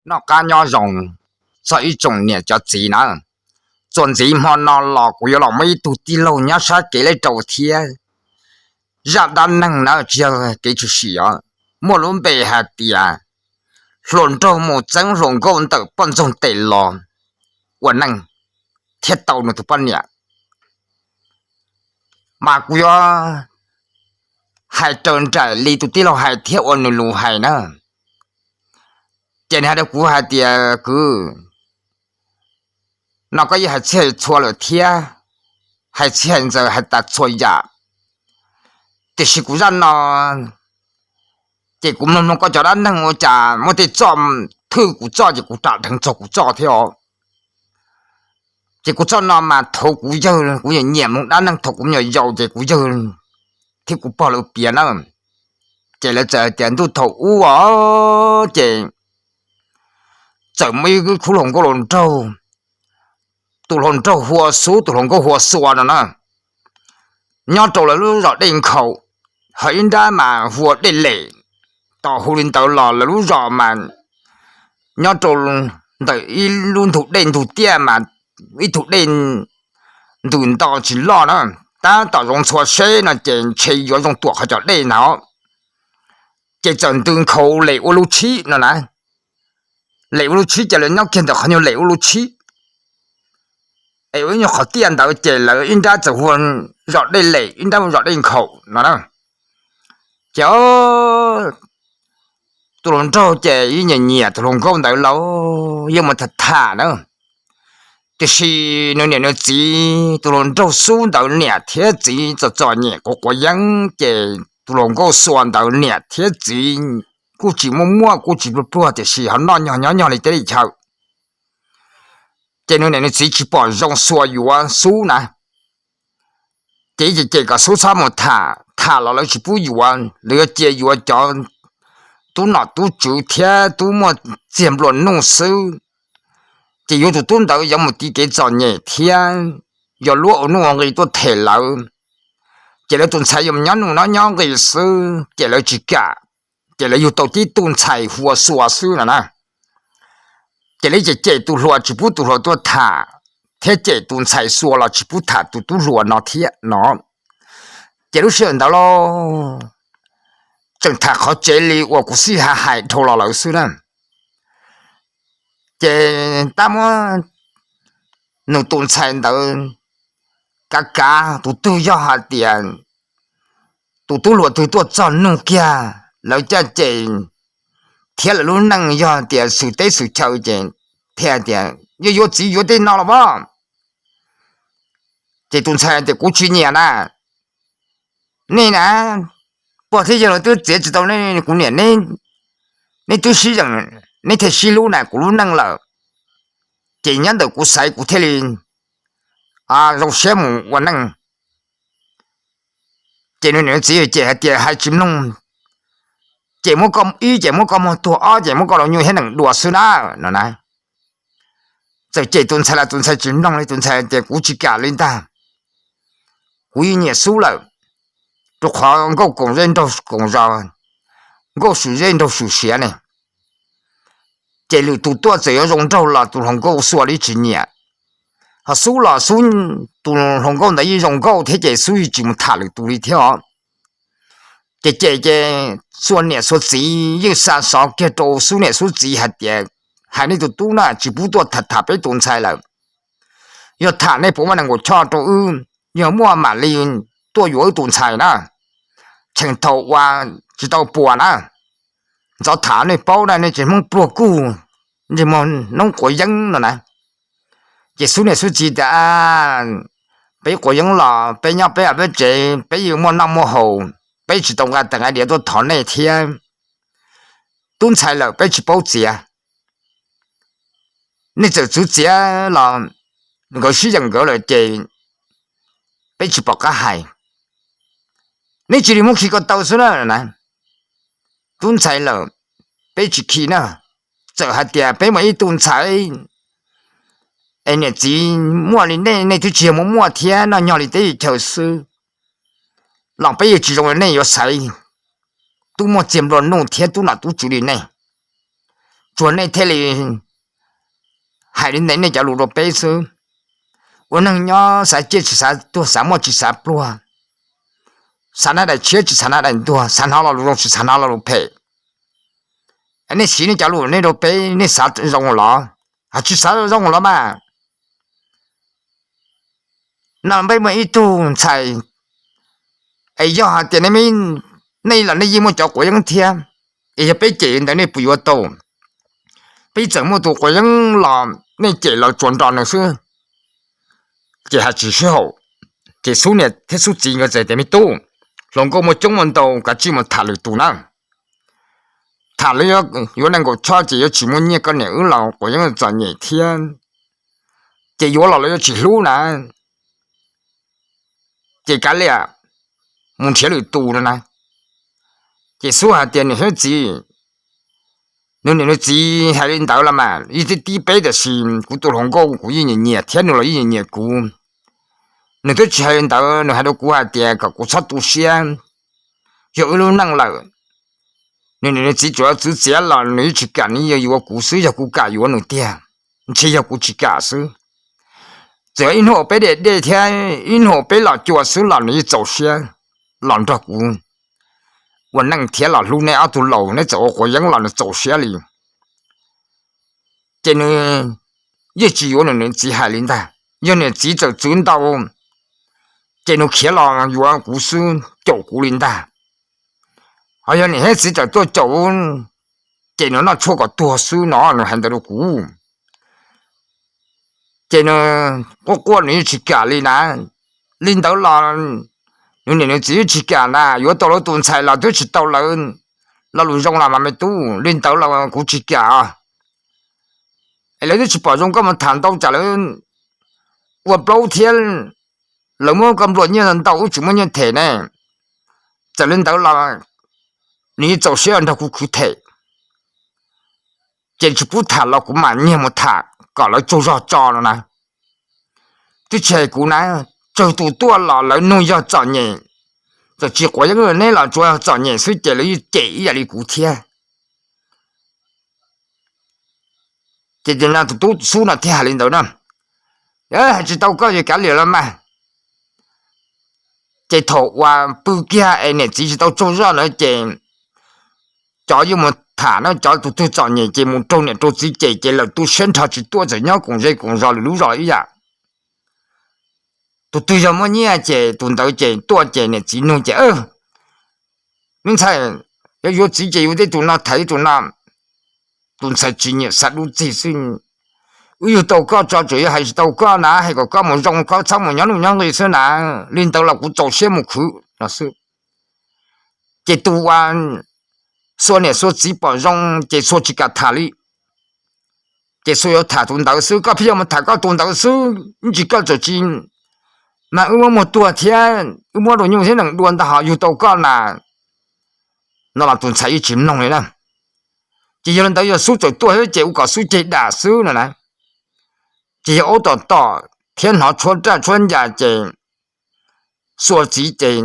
Noj qab nyob zoo txog ib tsoom niam cov txiv na. Txuas ntxiv hmo no los kuv yuav los muaj ib tug tij laug nyob sab kev lej rau thiab. Zaj dab neeg na tsis yog kev tshwm sim os, muaj lub npe hais tias hluas nraug mus txeeb hluas nkauj ntawm poj ntxoog tes los ua neej thiab tau nws tus poj niam. Mas kuv yuav hais raws nraim li tus tij laug hais thiab ua nws lus hais na. Ces nws hais rau kuv hais tias, kwv, no koj yeej hais txhij hais txhua lawm thiab, hais txhij hais ntxaws hais tas txhua yam, tiam sis kuv zaj no ces kuv mloog mloog koj cov dab neeg ua cas muaj tej txoj thwj kuv txoj ces kuv ram dheev txog kuv txoj thiab os. Ces kuv txoj no mas thaum kuv yawg, kuv nyiam nyiam mloog dab neeg thaum kuv me nyuam yaus ces kuv yawg thiab kuv pog lawv piav na. Ces lawv txawm hais tias ntuj thaum ub os, ces txawm muaj ib khub hluas nkauj hluas nraug, tus hluas nraug hu ua Xub, tus hluas nkauj hu ua Xua no na, nyob rau lawv lub zos Dej Nkhaus, ho ib nrab mas hu ua Dej Lem. Tos hu li ntawd los lawv lub zos mas nyob rau ntawm ib lub ntug dej ntug tiaj mas ib tug dej ntws nto tsis loj na, tab tom zoo txhua seb no ces ntshe yuav zoo tuam qhov cov dej na. Ces txawm ntws nkhaus Lem ua lub tshib no na. Lem ua lub tshib ces lawv nyob kiag ntawm qhov nyuag Lem ua lub tshib, es ua ib nyuag qhov tiaj ntawd ces lawv ib nrab txawm hu ua zos Dej Lem, ib nrab hu ua zos Dej Nkhaus no na. Ces tus hluas nraug ces yeej nyiam nyiam tus hluas nkauj ntawd los yeej mus tham tham na. Tiam sis nws niam nws txiv, tus hluas nraug Xub ntawd niam thiab txiv txom txom nyem quav quav yeeb, ces tus hluas nkauj Xua ntawd niam thiab txiv kuj tsis muaj muaj kuj tsis pluag pluag tiam sis ho noj nyog nyob nyog li teb li chaw. Ces nws niam nws txiv tsis pom zoo Xua yuav Xub na, ces ib ce cem kom Xub txhob mus tham, tham los lawv tsis pub yuav, lawv yuav cia yuav cov tub nom tub tswv thiab tub muaj txiag nplua nuj xwb. Ces yuav tus tub ntawd yuav mus tiv kev txom nyem thiab yuav luab ua nuj ua nqi tuaj them lawv. Ces lawv tus ntxhais yuav mus nyob nuj nyob nqis xwb ces lawv tsis kam, ces lawv yug tau tib tug ntxhais hu ua Xua xwb no na. Ces lawv cem cem tus hluas tsis pub tus hluas tuaj tham, thiab cem tus ntxhais Xua los tsis pub tham tus tub hluas no thiab no. Ces lub sij hawm ntawd lauj, tseem tham qhov tsev li uas kuv xij hais dhau los lawm xwb na. Ces tab muab nws tus ntxhais ntawd kav kav, tus twg yog hais tias tus tub hluas twg tuaj txog nug kiag lawv caj ces thiab lawv lub neej yog tias xwm teb xwm chaw ces thiaj tias yuav yuav txiv yuav tej no los as. Ces tus ntxhais tias kuv tsis nyiam na, nej na, pog thiab yawg lawv twb txiav tsis tau nej, kuv niam, nej twb sib zeem, nej thiaj sib hlub na kuv lub neej lawm, ces nyob ntawm kuv xaiv kuv thiaj li zoo siab mus ua neej. Ces nws niam txiv cem hais tias hais tsis mloog, ces muab koj ib ces muab koj muag tuag, ob ces muab koj los nyuj thiab nees dua xwb na no na. Txawm cem tus ntxhais los tus ntxhais tsis mloog li, tus ntxhais tias kuv tsis kam li ntag, kuv yeej nyiam Xub lawm, rau qhov nkauj koom zej nraug koom zos, nkauj swm zej nraug swm siav ne. Ces lwm tus tuaj txawm yuav zoo nraug los tus hluas nkauj Xua li tsis nyiam, ho Xub los Xub, tus hluas nkauj ntawd yeej zoo nkauj thiab ces Xub yeej tsis mus tham lwm tus li thiab os. Ces cem ces Xua niam Xua txiv yeej xa xov kiag rau Xub niam Xub txiv hais tias hais nej tus tub na tsis pub tuaj tham tham peb tus ntxhais lawm, yog tham nej puas muaj nees nkaum choj rau wb, yog muaj mam li tuaj yuav wb tus ntxhais na. Cheem thaum uas tsis tau puas na, ntxov tham nej paub na, nej tsis Hmoob pluag kuj ntsej muag noob quav yeeb no na. Ces Xub niam Xub txiv tias peb quav yeeb los peb nyob peb av peb tsev, peb yeej muaj noj muaj haus, peb tsis tau nqa tas nqa diav tuaj thov nej thiab. Tub ntxhais lawm peb tsis paub txiav, nej txawm txwv txiav los nkawd sib yeem nkawd lawm ces peb tsis pom qab hais, nej cia li muab khi ko taw xwb na. Tub ntxhais lawm peb tsis khi na, txawm hais tias peb muaj ib tug ntxhais es niam txiv muaj li nej, nej twb tsis yog muaj muaj thiab noj nyog li teb li chaw xwb los peb yeej tsis zoo li nej yuav xaiv tub muaj txiag nplua nuj thiab tub nom tub tswv li nej. tsuas nej thiaj li hais li ntawd nej cov lus rau peb xwb. Ua neeg nyob xav ciaj tsis xav tuag, xav muaj tsis xav pluag, xav nab daim tshiab tsis xav nab daim ntuag, xav hnov lo lus zoo tsis xav hnov lo lus phem. Nej siv nej cov lus nej rau peb, nej xav zoo los? Ho tsis xav zoo los mas. No peb muaj ib tug ntxhais, es yog hais tias nej los nej yeej muaj cov quav yeeb thiab, es yog peb cem ntawd nej puas yuav tau? Peb txawm muaj tus quav yeeb los nej cem los tsuas nrog nws xwb. Ces hais tsis sib haum, ces Xub niam thiab Xub txiv nkawd txawm tias, Me tub, hluas nkauj muaj coob muaj ntau, kav tsij mus tham lwm tus na. Tham lawv yuav nees nkaum choj ces yuav tsis muaj nyiaj, koj niam wb los quav yeeb txom nyem thiab, ces yuav los lawv yuav tsis hlub na. Ces kav liam, mus nrhiav lwm tus no na. Ces Xub hais tias, Niam thiab txiv, nws niam nws txiv hais li ntawd los mas yeej tib tib peb, tiam sis kuv tus hluas nkauj kuv yeej nyiam nyiam thiab nws los yeej nyiam nyiam kuv. Nws twb tsis hais li ntawd, nws hais rau kuv hais tias kom kuv txhob tu siab, yog wb lub neej lawm. Nws niam nws txiv tsuas txwv txiav los nws yeej tsis kam, nws yeej yuav kuv xwb, yog kuv kam yuav nws tiag, ntshe yog kuv tsis kam xwb. Txawm ib hnub peb dej dej thiab ib hnub peb los cua xwb los nws yeej txaus siab los nrog kuv ua neej thiab los hlub neb ob tug laus, neb txawm ua quav yeeb los nws txaus siab li. Ces nws yeej tsis yuav nws niam txiv hais li ntag. Yog niam txiv txawm txwv ntau, ces nws khiav los yuav kuv xwb, caum kuv li ntag. Ho yog niam thiab txiv txawm tuaj caum, ces nws noj tshuaj kom tuag xwb no, nws hais ntawd rau kuv. Ces nws quaj quaj nws yeej tsis kam li na. Li ntawd los nws niam nws txiv yeej tsis kam na, yuav tau lawv tus ntxhais los twb tsis tau lawv lo lus zoo los mas me tub, li ntawd los kuv tsis kam os. Es lawv twb tsis pom zoo koj mus tham ntau tsam lawv ua plaub thiab, lawv muab koj nplua nyiaj ntau wb tsis muaj nyiaj them ne. Txawm li ntawd los nws yeej txaus siab nrog kuv khwv them. Ces tsis pub tham los kuv mam nyiag mus tham kom lawv tsaug zog tso no na. Twb tsis hais kuv na, tsawg tus tuaj los lawv nug yog txom nyem, txawm tsis quav yeeb neb los tsuav txom nyem xwb ces lawv yeej cem ib yam li kuv thiab. Ces tus tub Xub no thiaj hais li ntawd na, hais tsis tau koj ces kav liam los mas. Ces thaum uas pw kiag es niam txiv tsis tau tsaug zog na ces cov yeej mus tham na, cov tus twg txom nyem ces mus raug niam raug txiv cem ces lawm tu siab nrho tsis tuaj, txawm nyob koom zej koom zos lwm lub zos ib yam. Tus twg yog muaj nyiaj ces tus ntawd ces tuaj ces niam txiv nug ces, me ntxhais, yuav yuav txiv ces yuav tej tus no, tham tej tus no. Tus ntxhais tsis nyiam xav dub txig xwb. Wb yug tau koj tso tseem yuav hais tsis tau koj na, hais kom koj mus zoo, koj txhob mus nyob nuj nyob nqi xwb na. Li ntawd los kuv txaus siab mus khwv no xwb. Ces tus uas Xua niam Xua txiv pom zoo ces Xua tsis kam tham li. Ces Xua yuav tham tus ntawd xwb, koj pheej yuav mus tham koj tus ntawd xwb, tsis koj txawm tsis, mas wb muab muag tuag thiab wb muab rau nyuj thiab nees dua ntag ho yug tau koj na. No los tus ntxhais yeej tsis mloog li na. Ces yog li ntawd yog Xub txawm tuaj thiab ces ua kom Xub ceg dam xwb no na. Ces yog ub tom tom thiab hnov tshuab raj tshuab ncas ces Xua txiv ces,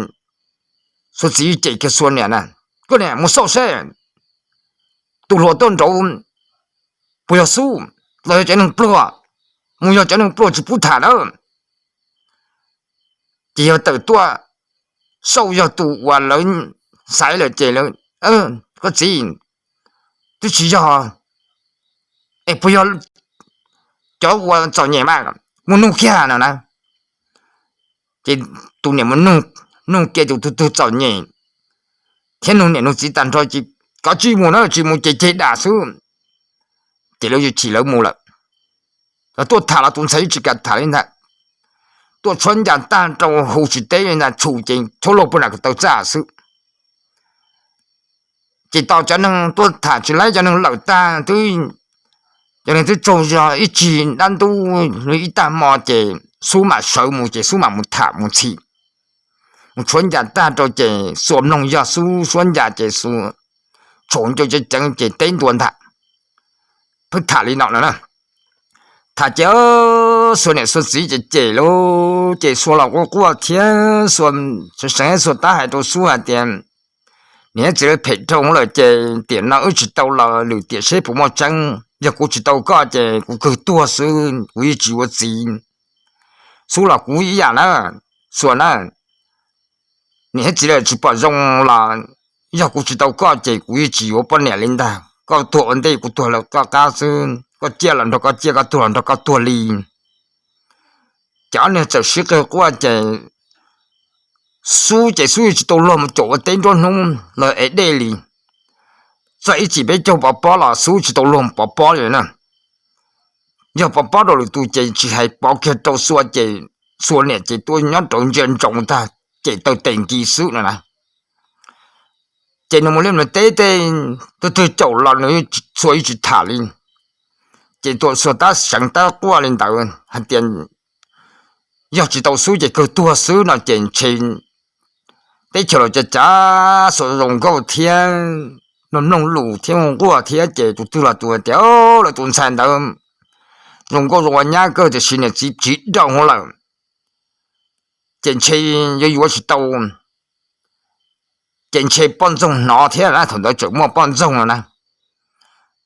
Xua txiv cem kiag Xua niam na, koj niam mus xauj seb tus hluas tuaj nraud puas yog Xub los yog cov neeg pluag, mus yog cov neeg pluag tsis pub tham na. Ces yog tawm tuaj xauj yog tus uas lawv xaiv lawm ces, koj txiv, twb tsis yog, es puas yog cov uas txom nyem mas, mus nug kiag no na. Ces tus niam mus nug kiag tus twg twg txom nyem thiab nug niam nug txiv tag nrho ces, koj tsis mus na, tsis mus ces ceg dam xwb. Ces lawv yuav chim lawv mus lawm. Lawv tuaj tham los tus ntxhais yeej tsis kam tham li ntag. Tuaj tshuab ncas tag rau hu tsis teb li ntag, tshum ces tshuab luag puag nram ko taw txaj xwb. Ces tau cov neeg tuaj tham tsis laib, cov neeg lawm tag, cov neeg twb tsaug zog ib tsig dab ntub li ib tag hmo ces Xub mam sawv mus ces Xub mam mus tham mus ntxhi. Mus tshuab ncas tag rau ces Xua mloog yog Xub suab ncas ces Xua tshaum ncauj ceev ceev ces teb ntua ntag. Pheej tham li no no na. Tham ces Xua niam Xua txiv ces cem lauj, ces Xua los quaj quaj thiab Xua seev seev, Xua tab hais rau Xub hais tias, Niam thiab txiv lawv phem dhau lawm ces tiam no wb tsis tau los lwm tiam seb puas muaj tseeb. Yog kuv tsis tau koj ces kuv kawg tuag xwb, kuv yeej tsis yuav txiv. Xub los kuv ib yam na, Xuas na, niam thiab txiv lawv tsis pom zoo los yog kuv tsis tau koj ces kuv yeej tsis yuav poj niam li ntag. Koj tuag ua ntej kuv tuag lawm koj qab xwb, koj ciaj los nrog koj ciaj, koj tuag los nrog koj tuag li. Ces ob niag txawm sib qw quaj ces Xub ces Xub yeej tsis tau luag mus caum ua teb nruab hnub los ev dej li. Txog ib tsam peb caug pov pob los Xub tsis tau luag mus pov pob li na. Yog pov pob rau lwm tus ces tsis hais, pov kiag rau Xuas ces Xuas niam ces tuaj nyob rau ntsia ntsoov tag, ces taw tes nkis xwb no na. Ces nws mus liaj mus teb tej, tus twg caum los nws Xuas yeej tsis tham li. Ces tuam Xuas tab seev tab quaj li ntawd hais tias yog tsis tau Xub ces kawg tuag xwb no ces ntshe teb chaws los cas cas Xuas zoo nkauj thiab, mloog mloog lus thiab hu nquag thiab ces tus twg los tus tias lawv tus ntxhais ntawd zoo nkauj zoo ua nyab kawg tiam sis niam txiv tsiv rau hauv lawm, ces ntshe yuav yuav tsis tau. Ces ntshe poj ntxoog hnov thiab na, thaum ntawd tseem muaj poj ntxoog no na.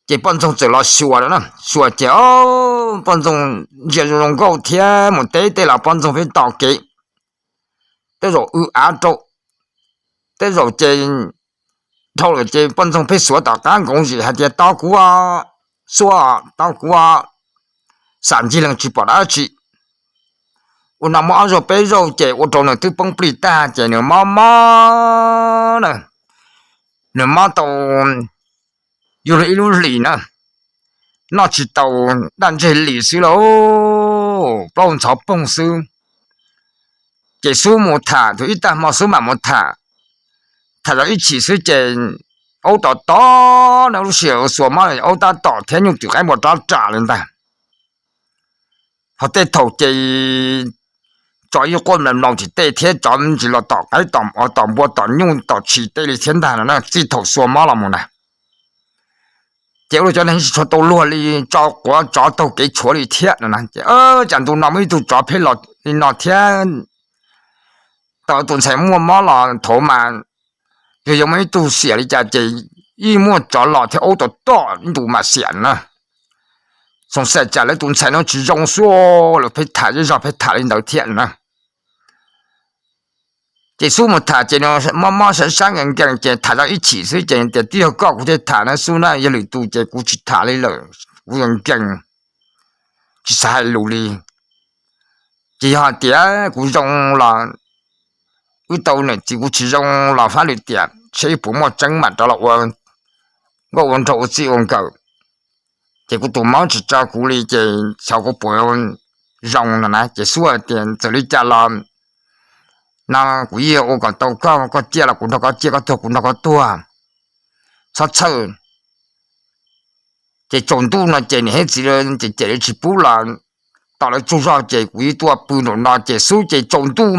Ces poj ntxoog txawm los xyuas no na, xyuas ces poj ntxoog ntsia zoo zoo nkauj thiab mus teb tej los poj ntxoog pheej tos kev, tej zaum w av rau, tej zaum ces dhau lawm ces poj ntxoog pheej xuav tom qab nkoov zim hais tias tau kuv, Xuas tau kuv, xam ncig lees tsis pom dab tsi. Ua no muaj ob zaug peb zaug ces ua rau nws twb poob plig tag ces nws mob mob na, nws mob tau yug ib lub hlis na, noj tsis tau, daj ntseg lis xwb lauj, plaub ntxhov poog xwb. Ces Xub mus tham, thaum ib tag hmo Xub mam mus tham, tham tau ib chim xwb ces aub tom tom, lub sij hawm Xuas mob aub tab tom thiab nyuj twm qaib npua rab ram li ntag. Ho tej thaum ces tsov ib quaj mlaus mlaus tim tej thiab tsov ntsis los tom qaib tom npua tom nyuj tom tshis tej li thiab ntag no na, txij thaum Xuas mob los mus na. Ces ua li cov neeg tsis tshua tau luag li, tso quav tsov taug kev tshuav li thiab no na. Ces tsam ntu no muaj ib tug tsov pheej los li no thiab, tau tus ntxhais muaj mob los thaum mas yog yuav muaj ib tug xiam li cas ces yeej muaj tsov los thiab aub tom tom ntu mam xiam na. Xoom xaim tsam lawv tus ntxhais no tsis zoo xwb, lawv pheej tham zej zog pheej tham li ntawd thiab na. Ces Xub mus tham ces mob mob sab sab nkees nkees ces tham tau ib chim xwb ces tias twb yog koj kuv thiaj tham na Xub na, yog lwm tus ces kuv tsis tham li lawm, kuv nkees, tsis xav hais lus li. Ces yog hais tias kuv zoo los wb tau niam txiv, kuv tsis zoo los fab lwm tiam seb puas muaj tseeb mam rov los ua nkauj ua nraug ua txij ua nkawm. Ces kuv tus mob tsis tso kuv li ces xyov kuv puas zoo no na. Ces Xub hais tias txawm li cas los no kuv yeej ua kom tau koj, koj ciaj los kuv nrog koj ciaj, koj tuag kuv nrog koj tuag, txhob txhawj. Ces tsaus ntuj no ces niam thiab txiv ces cem li tsis pub los tom lawv tsaug zog ces kuv yeej tuaj pw nraum no ces Xub ces tsaus ntuj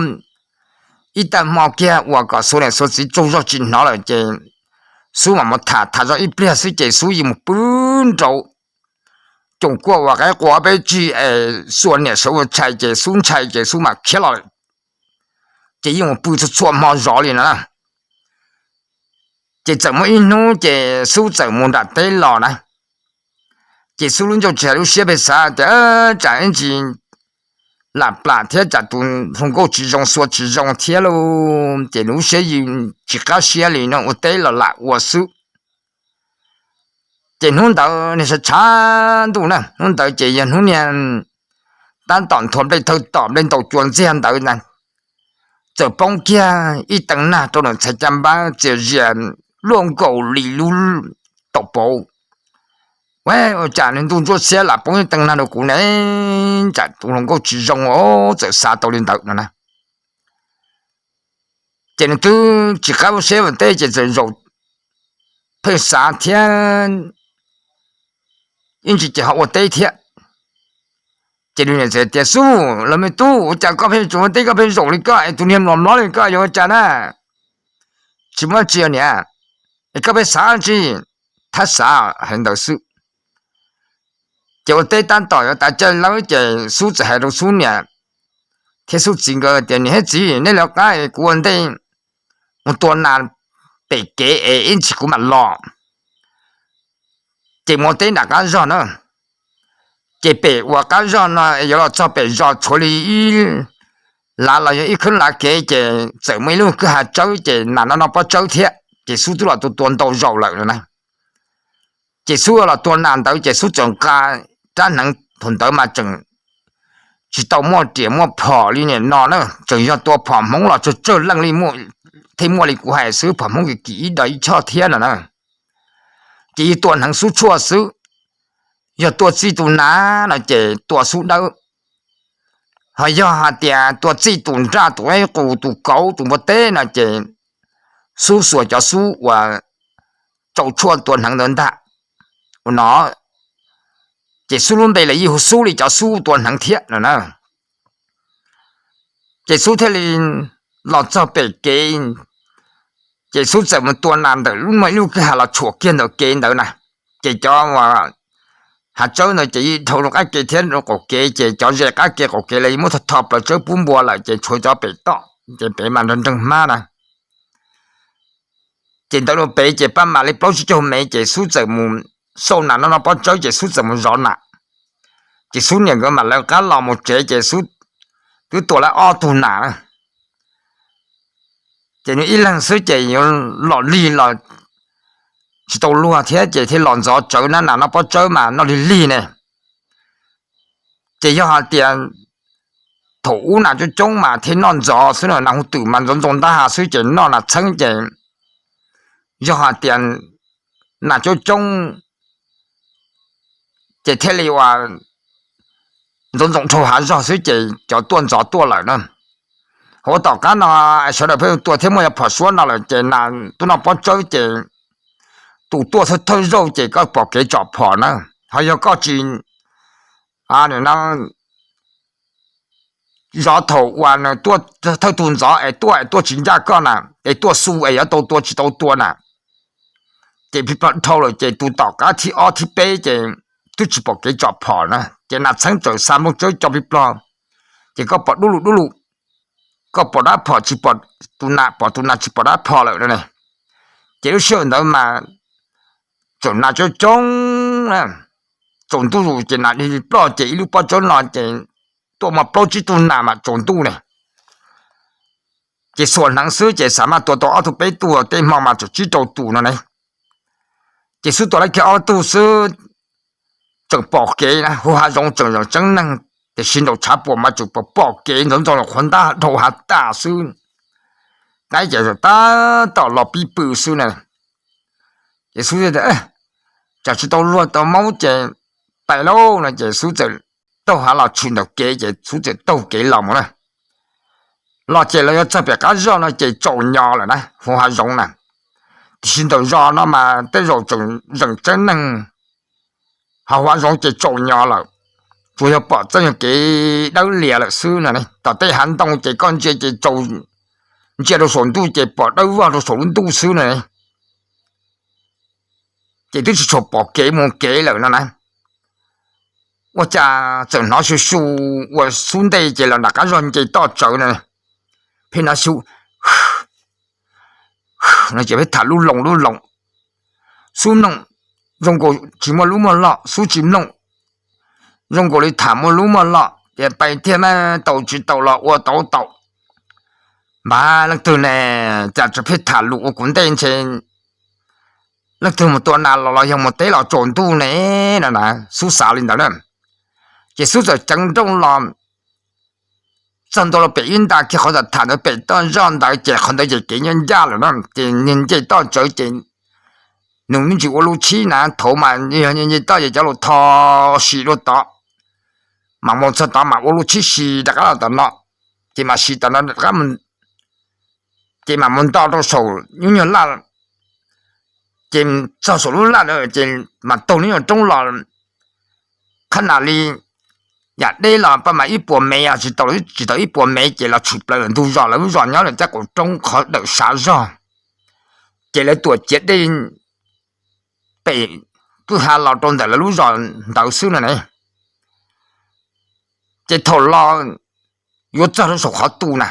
ib tag hmo kiag uas kom Xuas niam Xuas txiv tsaug zog tsis hnov lawm ces Xub mam mus tham, tham zog ib pliag xwb ces Xub yeej mus pw nraum coom kuaj uas qaib qua peb tsig es Xuas niam sawv ua tshais ces Xub ntshai ces Xub mam khiav los lawm. Ces yeej mus pw txhua txhua hmo zov li no na. Ces txawm muaj ib hnub ces Xub txawm mus nram teb los na. Ces Xub lub ncauj tsis hais lub siab pheej xav tias tsam ib ntsis lam plam thiab tsam tus hluas nkauj tsis zoo Xuas tsis zoo thiab lauj, ces nws lub siab yeej tsis qab siab li no, ua teb los lam ua xwb. Ces hnub ntawd niag tshav tshav ntuj na, hnub ntawd ces yog hnub niag tab tom nthua nplej thawj tom nplej ntaus cua ntxiag ntawd na, txawm poob kiag ib teev nag rau nws txhais caj npab txias zias luaj nkaus li lub taum pauv. Ua cas nws ntuj ntsuab xiab lam poob ib teev nag rau kuv ne? Tsam tus hluas nkauj tsis zoo, txawm xav tau li ntawd no na. Ces nws twb tsis qab ua siab ua teb ces txawm zaum pheej xav thiab, ib ntsis ces ho ua teb thiab. Ces nws niam txawm tias, Xub, los me tub, ua cas koj pheej tsis ua teb, koj pheej zaum li koj es tus niag mlos mlob li koj yuav ua cas na? Tsis muaj tsi niam, es koj pheej xav tsi? Thab xav hais ntawd xwb. Ces ua teb tab tom yuav tas caij lawm ces Xub txawm hais rau Xub niam thiab Xub txiv nkawd tias, Niam thiab txiv, nej lawv qab es kuv ua ntej mus tua nas pem kev es ib ntsis kuv mam los. Ces mus teb nram qab zog na, ces pem uas qab zog no yuav los txog pem zos tshuav li ib lav los yog ib khwb lav kev ces txawm muaj ib lub kwj ha tsawb ces nas no noj pob tsawb thiab ces Xub twb los tua tua ntau zaus lawm no na. Ces Xub los tua nas ntawd ces Xub txawm nqa rab hneev thaum ntawd mas tseem tsis tau muaj riam muaj phom li nim no na, tseem yog tua phom Hmoob los tsawg tsawg leej li, thiaj muaj li kuv hais xwb, phom Hmoob kim kim ib daim ib choj thiab no na. Ces ib tua hneev Xub tshuaj xwb, yog tua txij tus nas no ces tua Xub dawb. Ho yog hais tias tua txij tus nraj tus qus tus kauv tus npua teb no ces Xub xuas cov Xub uas tsau tshuaj tua hneev ntawd ntag. Ua no ces Xub lub npe los yeej hu Xub li cov Xub tua hneev thiab no na. Ces Xub thiaj li los txog pem kev, ces Xub txawm mus tua nas ntawm lub muaj ib lub kwj ha los tshuam kiag ntawm kev ntawd na. Ces cov ha tsawb ntawd ces yeej dhau rau qab kev thiab rau qaum kev ces cov ze qab kev qaum kev los yeej muab tho tho plaws tsawb pub npua lawm ces tshuav cov pem toj ces pem mas nrog nreeg hmab na. Ces ntawd rau pem ces pab mam li plaub tsib caug mev ces Xub txawm mus xauj nas noj noj pob tsawb ces Xub txawm mus zov nas. Ces Xub niam nkawd mam lawv qab los mus tsev ces Xub twb tua lawv ob tug nas na. Ces nws ib leeg xwb ces yuav los lig los tsis tau luag thiab ces thiaj los ntxov tsawv na, nas noj pob tsawb mas noj lig lig ne. Ces yog hais tias thaum ub nas coob coob mas thiaj noj ntxov xwb na, nas hu twm mas ntxoov ntxoo ntab ha xwb ces noj nas txheeb ces yog hais tias nas coob coob ces thiaj li ua ntxoov ntxoo dhau hav zog xwb ces cov tuaj ntxov tuaj lawm na. Hauv tom qab no sawv daws pheej tua thiab muaj yov phom suab no lawm ces nas tuaj noj pob tsawb ces tus tuaj thawj thawj zaug ces koj pom kev tsom phom na. Ho yog koj tsis zov thaum uas nws tuaj thawj tug ntxov es tuaj es tuaj tsis ncaj koj na, es tuaj xu es yuav tau tua tsis tau tua na, ces plig plog dhau lawm ces tus tom qab thib ob thib peb ces twb tsis pom kev tsom phom na, ces nas txheeb txawm xa nplooj tsawb co plig plog, ces koj pom dub lug dub lug, koj pom dab phom tsis pom tus nas, pom tus nas tsis pom dab phom lawm no ne. Ces lub sij hawm ntawd mas tsaus nas coob coob na, tsaus ntuj zus ces nas dig ploj ces ib lub pob tsawb no ces tuaj muaj plaub tsib tug nas mas tsaus ntuj ne. Ces xuas hneev xwb ces xav mas tua tau ob tug peb tug, tej hmo mas txawm tsib rau tus no ne. Ces xub tua lawv kiag ob tug xwb, tseem pom kev na, hauv hav zoov tseem zeem tseeb neeg, tiam sis nraum tshav puam mas tseem pom pom kev ntxoov ntxoo qhuav ntab dhau hav tas xwb. Qaib ces tab tom los pib pw xwb na. Ces xub tias, tsam tsis tau luag tau maub ces pais lauj no ces xub txawm taug hav los tshwm ntawm kev ces xub txawm taug kev los mus na. Los ces los yuav txog pem qab zog no ces tsaus nyo lawm na, hauv hav zoov na. Tiam sis ntawm zos no mas tej zaum tseem zeem tseeb neeg, hauv hav zoov ces tsaus nyo lawm, tsuas yog pom txoj nyuag kev dawb lias lawm xwb no. Tom tej hav ntoo ces koj ntsia ces tsaus, ntsia rau saum ntuj ces pom dawb vog rau saum lub ntuj xwb no. Ces twb tsis tshua pom kev mus kev lawm no na. Ua cas txawm hnov xyu xyu ua xub ntej ces los nram qab zog nce toj tsawv no, pheej hnov xyu no ces pheej tham lub loo lub loo. Xub mloog zoo nkaus tsis muaj lub muaj loj, xub tsis mloog zoo nkaus li tham muaj lub muaj loj, tias pais tiag mas tau tsis tau los ua tau tau. Npab leej twg ne, cas tseem pheej tham lus ua kuv ntej ntshe leej twg mus tua nas los los yog mus teb los tsaus ntuj ne no na, xub xav li ntawd na. Ces xub txawm ceev nrooj los txog ntua rau pem ib nta kiag qhov tham ntawd pem toj zog ntawd ces qhov ntawd ces kev ncaj ncaj lawm na, ces niag nce toj tsawv ces nws me ntsis ua lub tshib na, thaum mas yog nce toj ces cov lus tho si rau tod, mas mus txog tod mas ua lub tshib si rov qab los tom no, ces mas si tom no rov qab, ces mas mus nto rau saum lub nyuag laj, ces txog saum lub laj na ces mas taug lub nyuag roob los qhab nas li yam deb los paj mas ib puas mev, tsis tau, tsis tau ib puas mev ces los tshwm plaws lawm ntug zos, lawv lub zos nyob lawm caj qaum roob qhov dawm sav zog, ces lawv tuam ciav dej pem kwj ha los rau ntawm lawv lub zos ntawd xwb no ne. Ces thaum los yuav txog rau saum qhov tu na,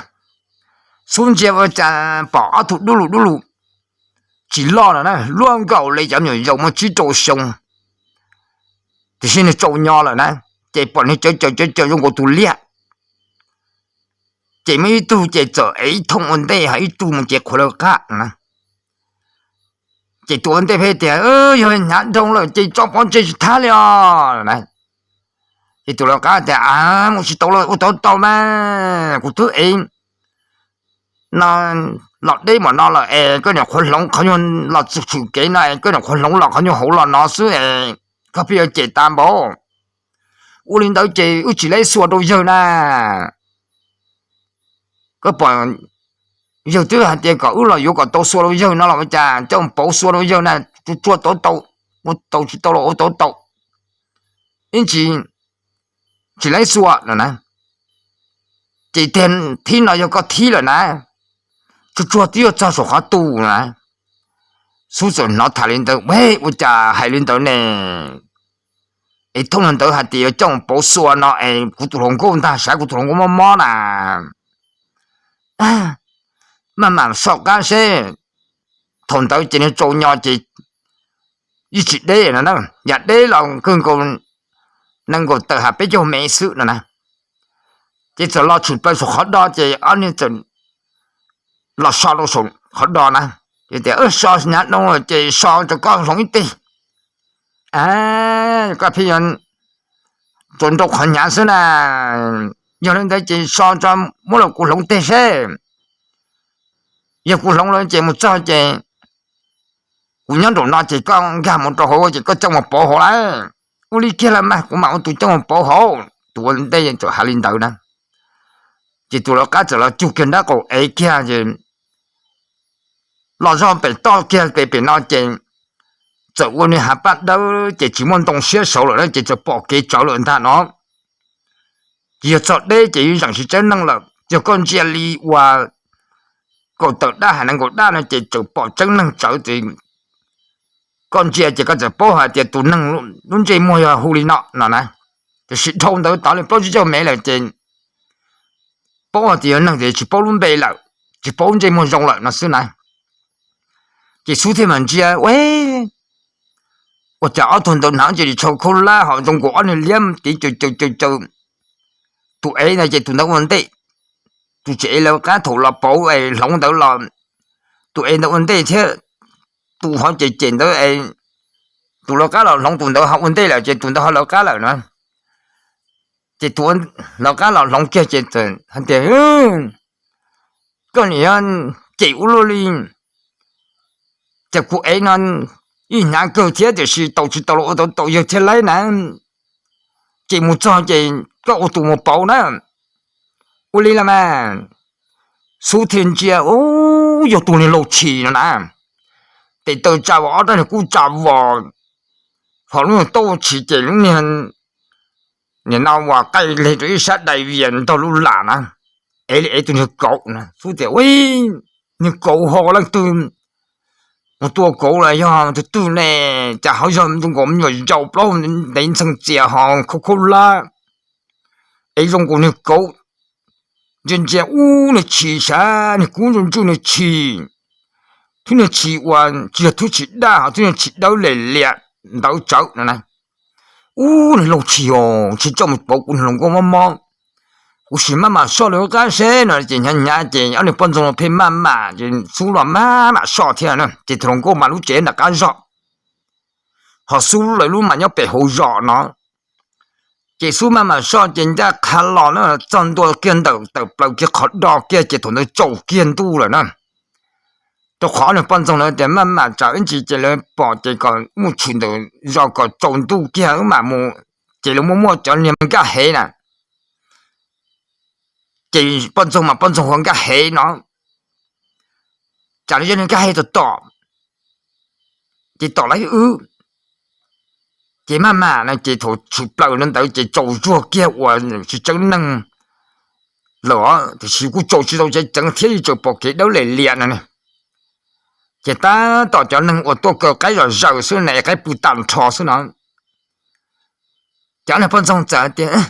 xub ntsia ua cas pom ob tug dub lug dub lug, tsis loj no na, luaj nkaus li cov me nyuam yaus muaj tsib rau xyoo, tiam sis nws tsaus nyo lawm na, ces pom nws cawv cawv cawv cawv zoo nkaus tus liaj. Ces muaj ib tug ces txawm ev ib thooj ua ntej ho ib tug mus cev qhuav lawv qab na. Ces tus ua ntej pheej tias, yog hnyav dhau lawm ces tso pov tseg tsis thab li os na. Ces tus lawv qab tias, a, mus tsis tau lawm, ua tau tau mas, kuv twb ev no los deb npaum no lawm es koj nyuam qhuav hloov qhov nyuag los txog tshwm kev no es koj nyuam qhuav hloov los qhov nyuag hauv los no xwb es koj pheej yuav cem tas npaum. Ua li ntawd ces wb tsis laib xua rau yawg na. Koj pom yawg twb hais tias kom wb los yuav kom tau xua rau yawg no los ua cas coj mus pauv xua rau yawg na, tsuag tsuag tau tau, ua tau tsis tau los ua tau tau, ib ntsis tsis laib xua no na. Ces tiag thib no yog koj thib lawm na, tsuag tsuag twb yuav txog saum qhov tu na. Xub txawm hnov tham li ntawd, ua cas hais li ntawd ne? Es thooj ntawd hais tias yuav coj mus pauv xua no es kuv tus hluas nkauj ntag, sav kuv tus hluas nkauj mob mob na. Maj mam soj qab seb. Thaum ntawd ces nws tsaus nyo ces yeej tsis deb no na, yam deb los kawg nkaus nees nkaum tawm ha peb caug mev xwb no na. Ces txawm los tshwm plaws saum qhov do ces ob niag txawm los so rau saum qhov do na. Ces tias, so hnyav dhau lawm ces so rau koj hloov ib teg, koj pheej yuav tsuas nrau qhov hnyav xwb na. Yog li ntawd ces so tso, muab los kuv hloov teg seb. Yog kuv hloov lawm ces mus txog ces kuv nyob nraum no ces koj nkag mus rau hauv ces koj coj mus pauv hauv lawm. Ua li kiag los mas kuv mam ua tus coj mus pauv hauv. Tus ua ntej txawm hais li ntawd na. Ces tus lawv qab txawm los cug kiag nrab qaum ev kiag ces los zog pem toj kiag pem pem no ces txawm ua niag hav paj dawb ces tsis muaj ntoo siab saud lawm na ces txawm pom kev tsawv lawm ntag no. Ces yog txog deb ces yeej zeem tsis tseeb neeg lawm. Yog koj ntsia li uas kaum tawm daj hais nees nkaum daj no ces txawm pom tseeb neeg tsawv ces koj ntsia ces koj txawm paub hais tias tus neeg lub ntsej muag yog hu li no no na. Tiam sis dhau ntawd tod li plaub tsib caug mev lawm ces paub hais tias yog neeg tiam sis tsis paub lub npe lawm, tsis paub lub ntsej muag zoo lawm no xwb na. Ces xub thiaj mam ntsia, ua cas ob tug ntawd hnav ntsis li tsho khaub hlab ho zoo nkaus ob niag liab tiv caws caws caws caws. Tus ev no ces tus ntawd ua ntej, tus tsis ev lawv qab thaum los pauv es hloov ntawd los tus ev ntawd ua ntej thiab, tus ho cem cem ntawd es tus lawv qab los hloov tus ntawd ho ua ntej lawm ces tus ntawd ho lawv qab lawm na. Ces tus lawv qab los hloov kiag ces hais tias, koj niam cem ua luaj li, cas kuv ev no ib hnyav kawg thiab tiam sis tau tsis tau los ua tau tau yawg thiaj laib na. Ces mus txog ces koj ua tus mus pauv na. Ua li los mas, xub thiaj ntsia, yog tus niag laus tshis no na, tes taw tsa vos ob rab niag kub tsa vos, ho lub niag taub tshis ces lub niag nim no uas qaij leg rau ib sab dai vias ntog lub lam na, ev li ev tus niag kauv na. Xub tias, niag kauv ho leej twg mus tua kauv los yog tus twg ne? Cas ho yog zoo nkaus me nyuam yaus plaub ntev ntxhee txias ho khaub khaub hlab, ev zoo nkaus niag kauv. Ntsia ntsia ub niag tshis sav niag kub ntsuj ntsuj niag tshis, thwb niag tshis uas tsis yog thwb tshis daj ho thwb niag tshis dawb lem liam ntawd tsawv no na. Ub niag laus tshis os, tsis coj mus pauv kuv niag hluas nkauj mob mob, kuv sim maj mam soj lawv qab seb no. Ces hnyav hnyav ces ob niag poj ntxoog los pheej maj mam ces xub los maj mam soj thiab na. Ces tus hluas nkauj mas lub tsev nram qab zog, ho xub lawv lub mas nyob pem hauv zos no. Ces xub maj mam soj ces ncaj qha los na, txog ntua kiag ntawm tawm plaws kiag qhov do kiag ces thaum ntawd tsaus kiag ntuj lawm na. Rau qhov ob niag poj ntxoog lawv tias maj mam tsam ib ntsis ces lawv pom ces kom mus tshwm ntawm zos kom tsaus ntuj kiag wb mam mus. Ces lawv muaj muaj cov niag nkaj hev na, ces poj ntxoog mas poj ntxoog hu nkaj hev no, tsam lawv yog niag nkaj hev tom tom, ces tom lawv wb. Ces maj mam no ces thaum tshwm plaws no ntawd ces tsaus zuag kiag uas tsis tseeb neeg lawm, tiam sis kuj tsaus tsis tau tseeb tseeb thiab yeej tseem pom kev dawb lem liam no ne. Ces tab tom cov neeg uas tuaj kaw qaib zom zaws xwb na, qaib pw tag nrho xwb no. Ces ob niag poj ntxoog txawm tias,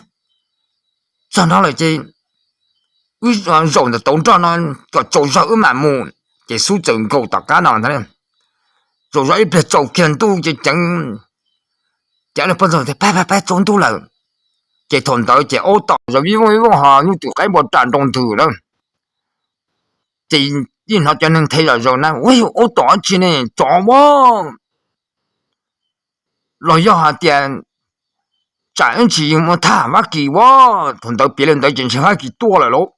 txog no lawm ces wb zaum ntawm tauv nroj no kom tsaus zog wb mam mus. Ces xub txawm nkaum tom qab no ntag, Tsaus zog ib pliag tsaus kiag ntuj ces ceev, ces poj ntxoog tias, Pab, pab, pab, tsaus ntuj lawm. Ces thaum ntawd ces aub tom zov vij vooj vij vooj ho nyuj twm qaib npua ras nroo ntws lawm. Ces yeej hnov cov neeg the zom zaws na, Ua, aub tom dab tsi ne, tsov ua los yog hais tias tsam ib ntsis yuav mus thaj Vab Kis ua. Thaum ntawd piav li ntawd ces ntshe Vab Kis tuaj lawm lauj.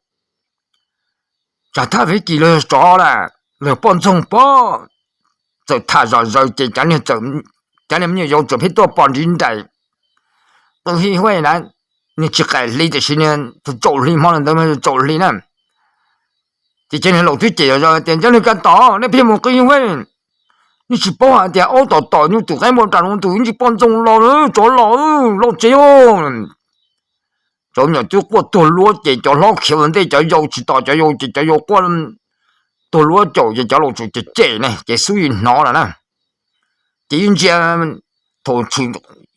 Tsam thaj Vab Kis los yog tsov lawm, los yog poj ntxoog pob. Txawm tham zom zaws ces cov niag me nyuam yaus txawm pheej tuaj pom ntiv nraim. Tus hij huaj na, niag tsis qaim hli tiam sis niag tsaus hli hmo ntawd mas tsaus hli na. Ces cov niag laus twb cem zom zaws tias, Cov niag kab tom, nej pheej mus qw huaj, nej tsis paub hais tias aub tom tom nyuj twm qaib npua ras nroo ntws, ib ntsis poj ntxoog los, tsov los, los tsev os. Cov me nyuam twb quaj tuag luab ces cov hlob khiav ua ntej cov yau tsis tos cov yau ces cov yau quaj tuag luab caum ces cov laus txawm cem cem ne ces xub yim hnov lawm na. Ces yeej ntsia, thaum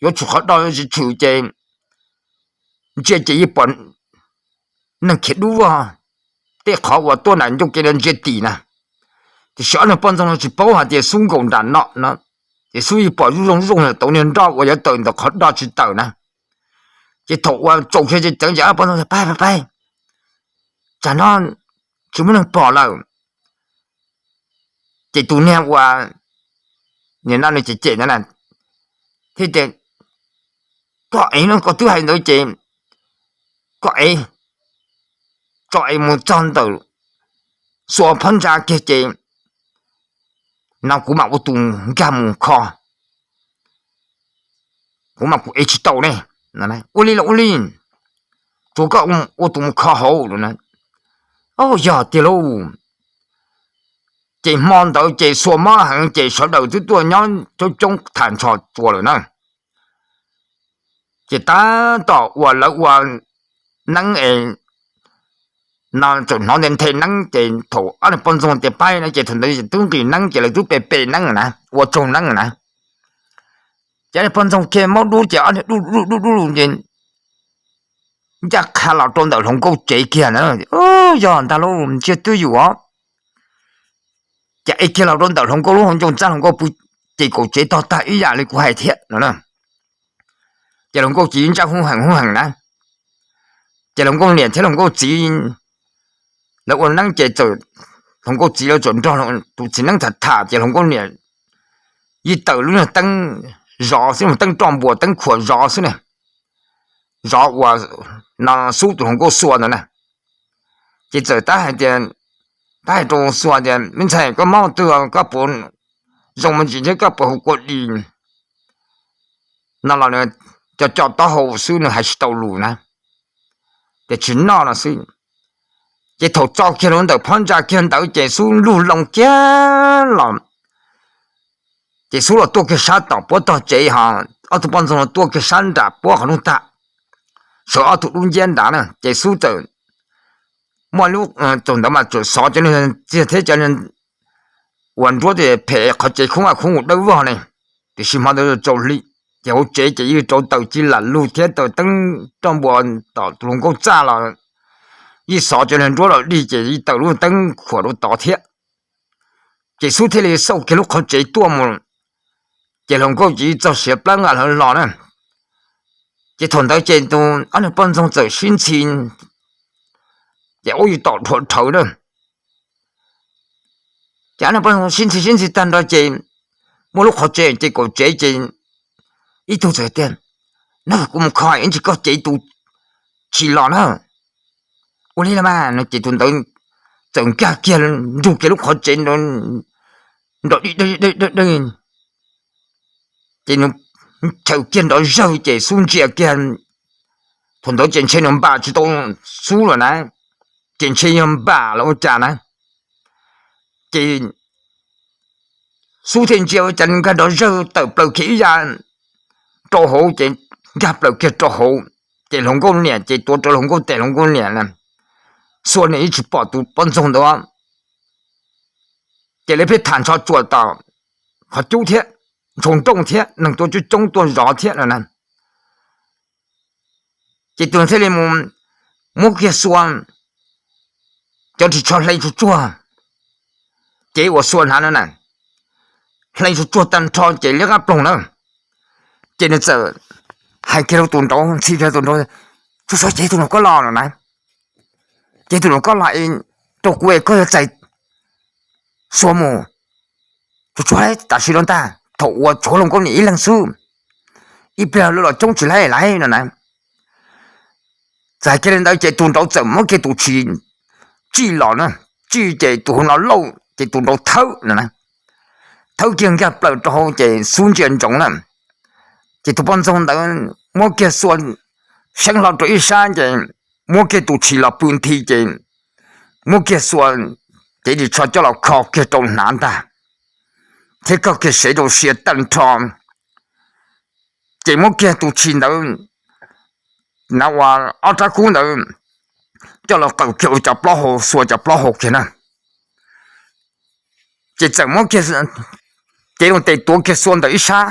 yuav tshwm qhov do tsis tshwm ces ntsia ces yeej pom neeg khiav dub vog, tej qhov uas tuaj nram ncauj kev ntsia tim na. Tiam sis ob niag poj ntxoog no tsis paub hais tias xub nkaum nram no no, ces xub yeej pom zuj zoo zuj zoo tau niag nroj uas yuav tawm ntawm qhov do tsis tawm na. Ces thaum uas tsaus kiag ces ceev ces ob poj ntxoog tias, Pab, pab, pab, tsam no tsis muaj neeg pom lawm. Ces tus niag uas nim no nws cem cem ntawd na thiaj tias, Koj ev no, koj twb hais ntawd ces koj ev, tso ev mus txog ntawm xua phab ntsa kiag ces no kuv mam ua tus nkag mus kho, kuv mam kuv ev tsis tau ne. Ua li los ua li, tsuav koj ua tus mus kho hauv no. Yog tiag lauj. Ces hmo ntawd ces xua mob heev ces sawv daws twb tuaj nyob coob coob tham ntsho txuas lawm na. Ces tab tom uas lawv ua neeb es no txawm hnov nthe nthe neeb ces thaum ob niag poj ntxoog tias pab no ces thaum ntawd twb nqis neeb ces lawv twb pe pe neeb na, ua tsaug neeb na. Ces ob niag poj ntxoog kiag maub dub ces ob niag dub dub dub ces ncaj qha los rau ntawm hluas nkauj tsev kiag na. Yog ntag lauj, ntsiag twb yus os. Ces ev kiag los rau ntawm hluas nkauj lub hauv ncoo txaj hluas nkauj pw ces kaum tsev tog tag ib yam li kuv hais thiab no na. Ces hluas nkauj ces ntsaj hub heem hub heem na. Ces hluas nkauj niam thiab hluas nkauj txiv lawv ua neeb ces txawm, hluas nkauj txiv lawv txawm nrog tus txiv neeb tham tham ces hluas nkauj niam yeej tawm lub niag teeb zov xwb, teeb roj npuas teeb khuam zov xwb na. Zov uas no xub tus hluas nkauj xua ntawd na. Ces txawm tab hais tias, tab hais rau xua tias, Me ntxhais, koj mob twg, koj puas zoo me ntsis thiab koj puas hu kua dis? No los nws co co taub hau xwb, nws hais tsis tau lus na, ces tsis noj no xwb. Ces thaum tso kiag rau ntawm phab ntsa kiag ntawd ces xub lug loo kiag los, ces xub los tuaj kiag sab tom puab tog tsev ho, ob tug poj ntxoog los tuaj kiag sab nram puab qhov rooj tag, sawv ob tug dub nciab nrad na. Ces xub txawm muaj lub, thaum ntawd mas txawm xov cov niag txiag thiab cov uas nruab phem qhov tsev khoob vaj khoob dawb vog ne. Tiam sis hmo ntawd tsaus hli, ces hauv tsev ces yeej rauv taws ci lam lug thiab taws teeb roj npua tom tus hluas nkauj txaj los yeej xov cov niag nruab los dig ces yeej tawm lub teeb khuam rau tod thiab. Ces xub thiaj li xauj kiag lub qhov tsev tuaj mus, ces hluas nkauj ces yeej txog siav plab nqa hlo los na. Ces thaum ntawd ces tus ob niag poj ntxoog txawm sib ntxhi, ces ub yus tom dhuav dhawv na. Ces ob niag poj ntxoog sib ntxhi sib ntxhi tag nrho ces muaj lub qhov tsev ces kaum tsev ces ib tug txawm tias, No kuv mus kho ib ntsis koj cev tus tsis los na. Ua li los mas no ces tus ntawd txawm nkag kiag nrug kiag lub qhov tsev nrov dij dawg dawg dawg, ces nws chaws kiag nrov zawg ces xub ntsia kiag, thaum ntawd ces ntshe nws npam tsis tau xub lawm na, ces ntshe yog npam los ua cas na. Ces xub thiaj ntsia ua cas nkag nrov zawg tawm plaws kiag ib yav rau hauv ces nkag plaws kiag rau hauv, ces hluas nkauj niam ces tuav rawv hluas nkauj tes hluas nkauj niam na. Xua niam yeej tsis pom tus poj ntxoog ntawd, ces lawv pheej tham ntsho tsuas tom qhov cub thiab, ntshau nrooj thiab, neeg tuaj coob coob tuaj zov thiab no na. Ces tus thiaj li mus muab kiag xua cov ris tsho hle tsuag tsuag, ces ua xua hnav no na, pleev tsuag tsuag tag nrho ces liab qab ploog na. Ces nws txawm hais kiag rau tus nraud, ntxhi kiag tus nraud, Tsuag tsuag, ces tus nraud koj los no na, ces tus nraud koj los rau kuv es koj yuav txais xuas mus. Tsuag tsuag, tam sim no ntag thaum uas tshuav hluas nkauj niam ib leeg xwb, ib pliag lawv los coob tsis laib lawm no na. Txawm hais kiag li ntawd ces tus nraud txawm muab kiag tus tshis tsij los na, tsij ces tus hauv no lauj ces tus nraud thawb no na, thawb kiag nkag plaws rau hauv ces xub ntsia ntsoov na. Ces tus poj ntxoog ntawd muab kiag xuas seeb hlo rau ib sab ces muab kiag tus tshis los pw nthi ces muab kiag xuas cev ris tsho coj los kho kiag rau hnav ntag, thiab kho kiag sev rau siav tag nrho. Ces muab kiag tus tshis ntawd, na ua ob rab kub ntawd, coj los qaws kiag ua cov plaub hau, xuas cov plaub hau kiag na. Ces txawm muab kiag cev loo tes tuav kiag xuas ntawm ib sab,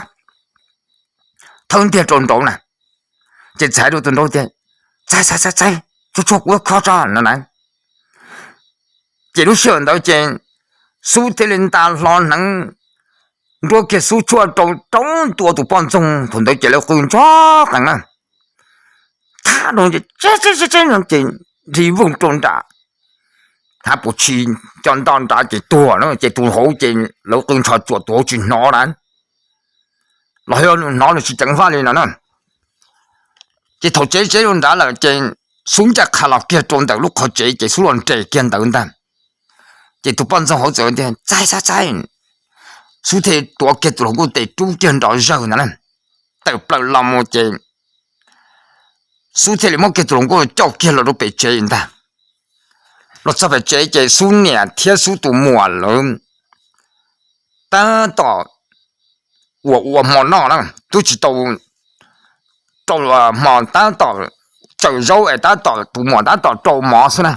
thawb ntiag rau nraud na. Ces txhais rau tus nraud tias, Txais, txais, txais, txais, tsuag tsuag, kuv yuav kho tso no na. Ces lub sij hawm ntawd ces xub thiaj li nta hlo hneev nruab kiag xub tshuaj rau rau ntua tus poj ntxoog. Thaum ntawd ces lawv qw ntsoog qees na, thab no ces nrig vooj rau nram hav puas tshis, cov nto nrad ces tuag na, ces tus hauv ces lawv qw ntsho tsuam, tus hauv tsis hnov na, los yog nws hnov nws tsis ceev faj li no na. Ces thaum tsev tsev rau nrad lawm ces xub ncaj qha los kiag rau ntawm lub qhov tsev ces xub los nres kiag ntawd ntag. Ces tus poj ntxoog hauv txawm tias, Txais, txais, txais. Xub thiaj tuav kiag tus hluas nkauj tes rub kiag nrov zawg ntawd na, tawm plaws los mus ces xub thiaj li muab kiag tus hluas nkauj coj kiag los rau pem tsev ntag. Los txog pem tsev ces xub niam thiab xub tus muam lawv tab tom uas ua hmo noj na, twb tsis tau rau hmo, tab tom tsaws zaub es tab tom tus muam tab tom rau mov xwb na.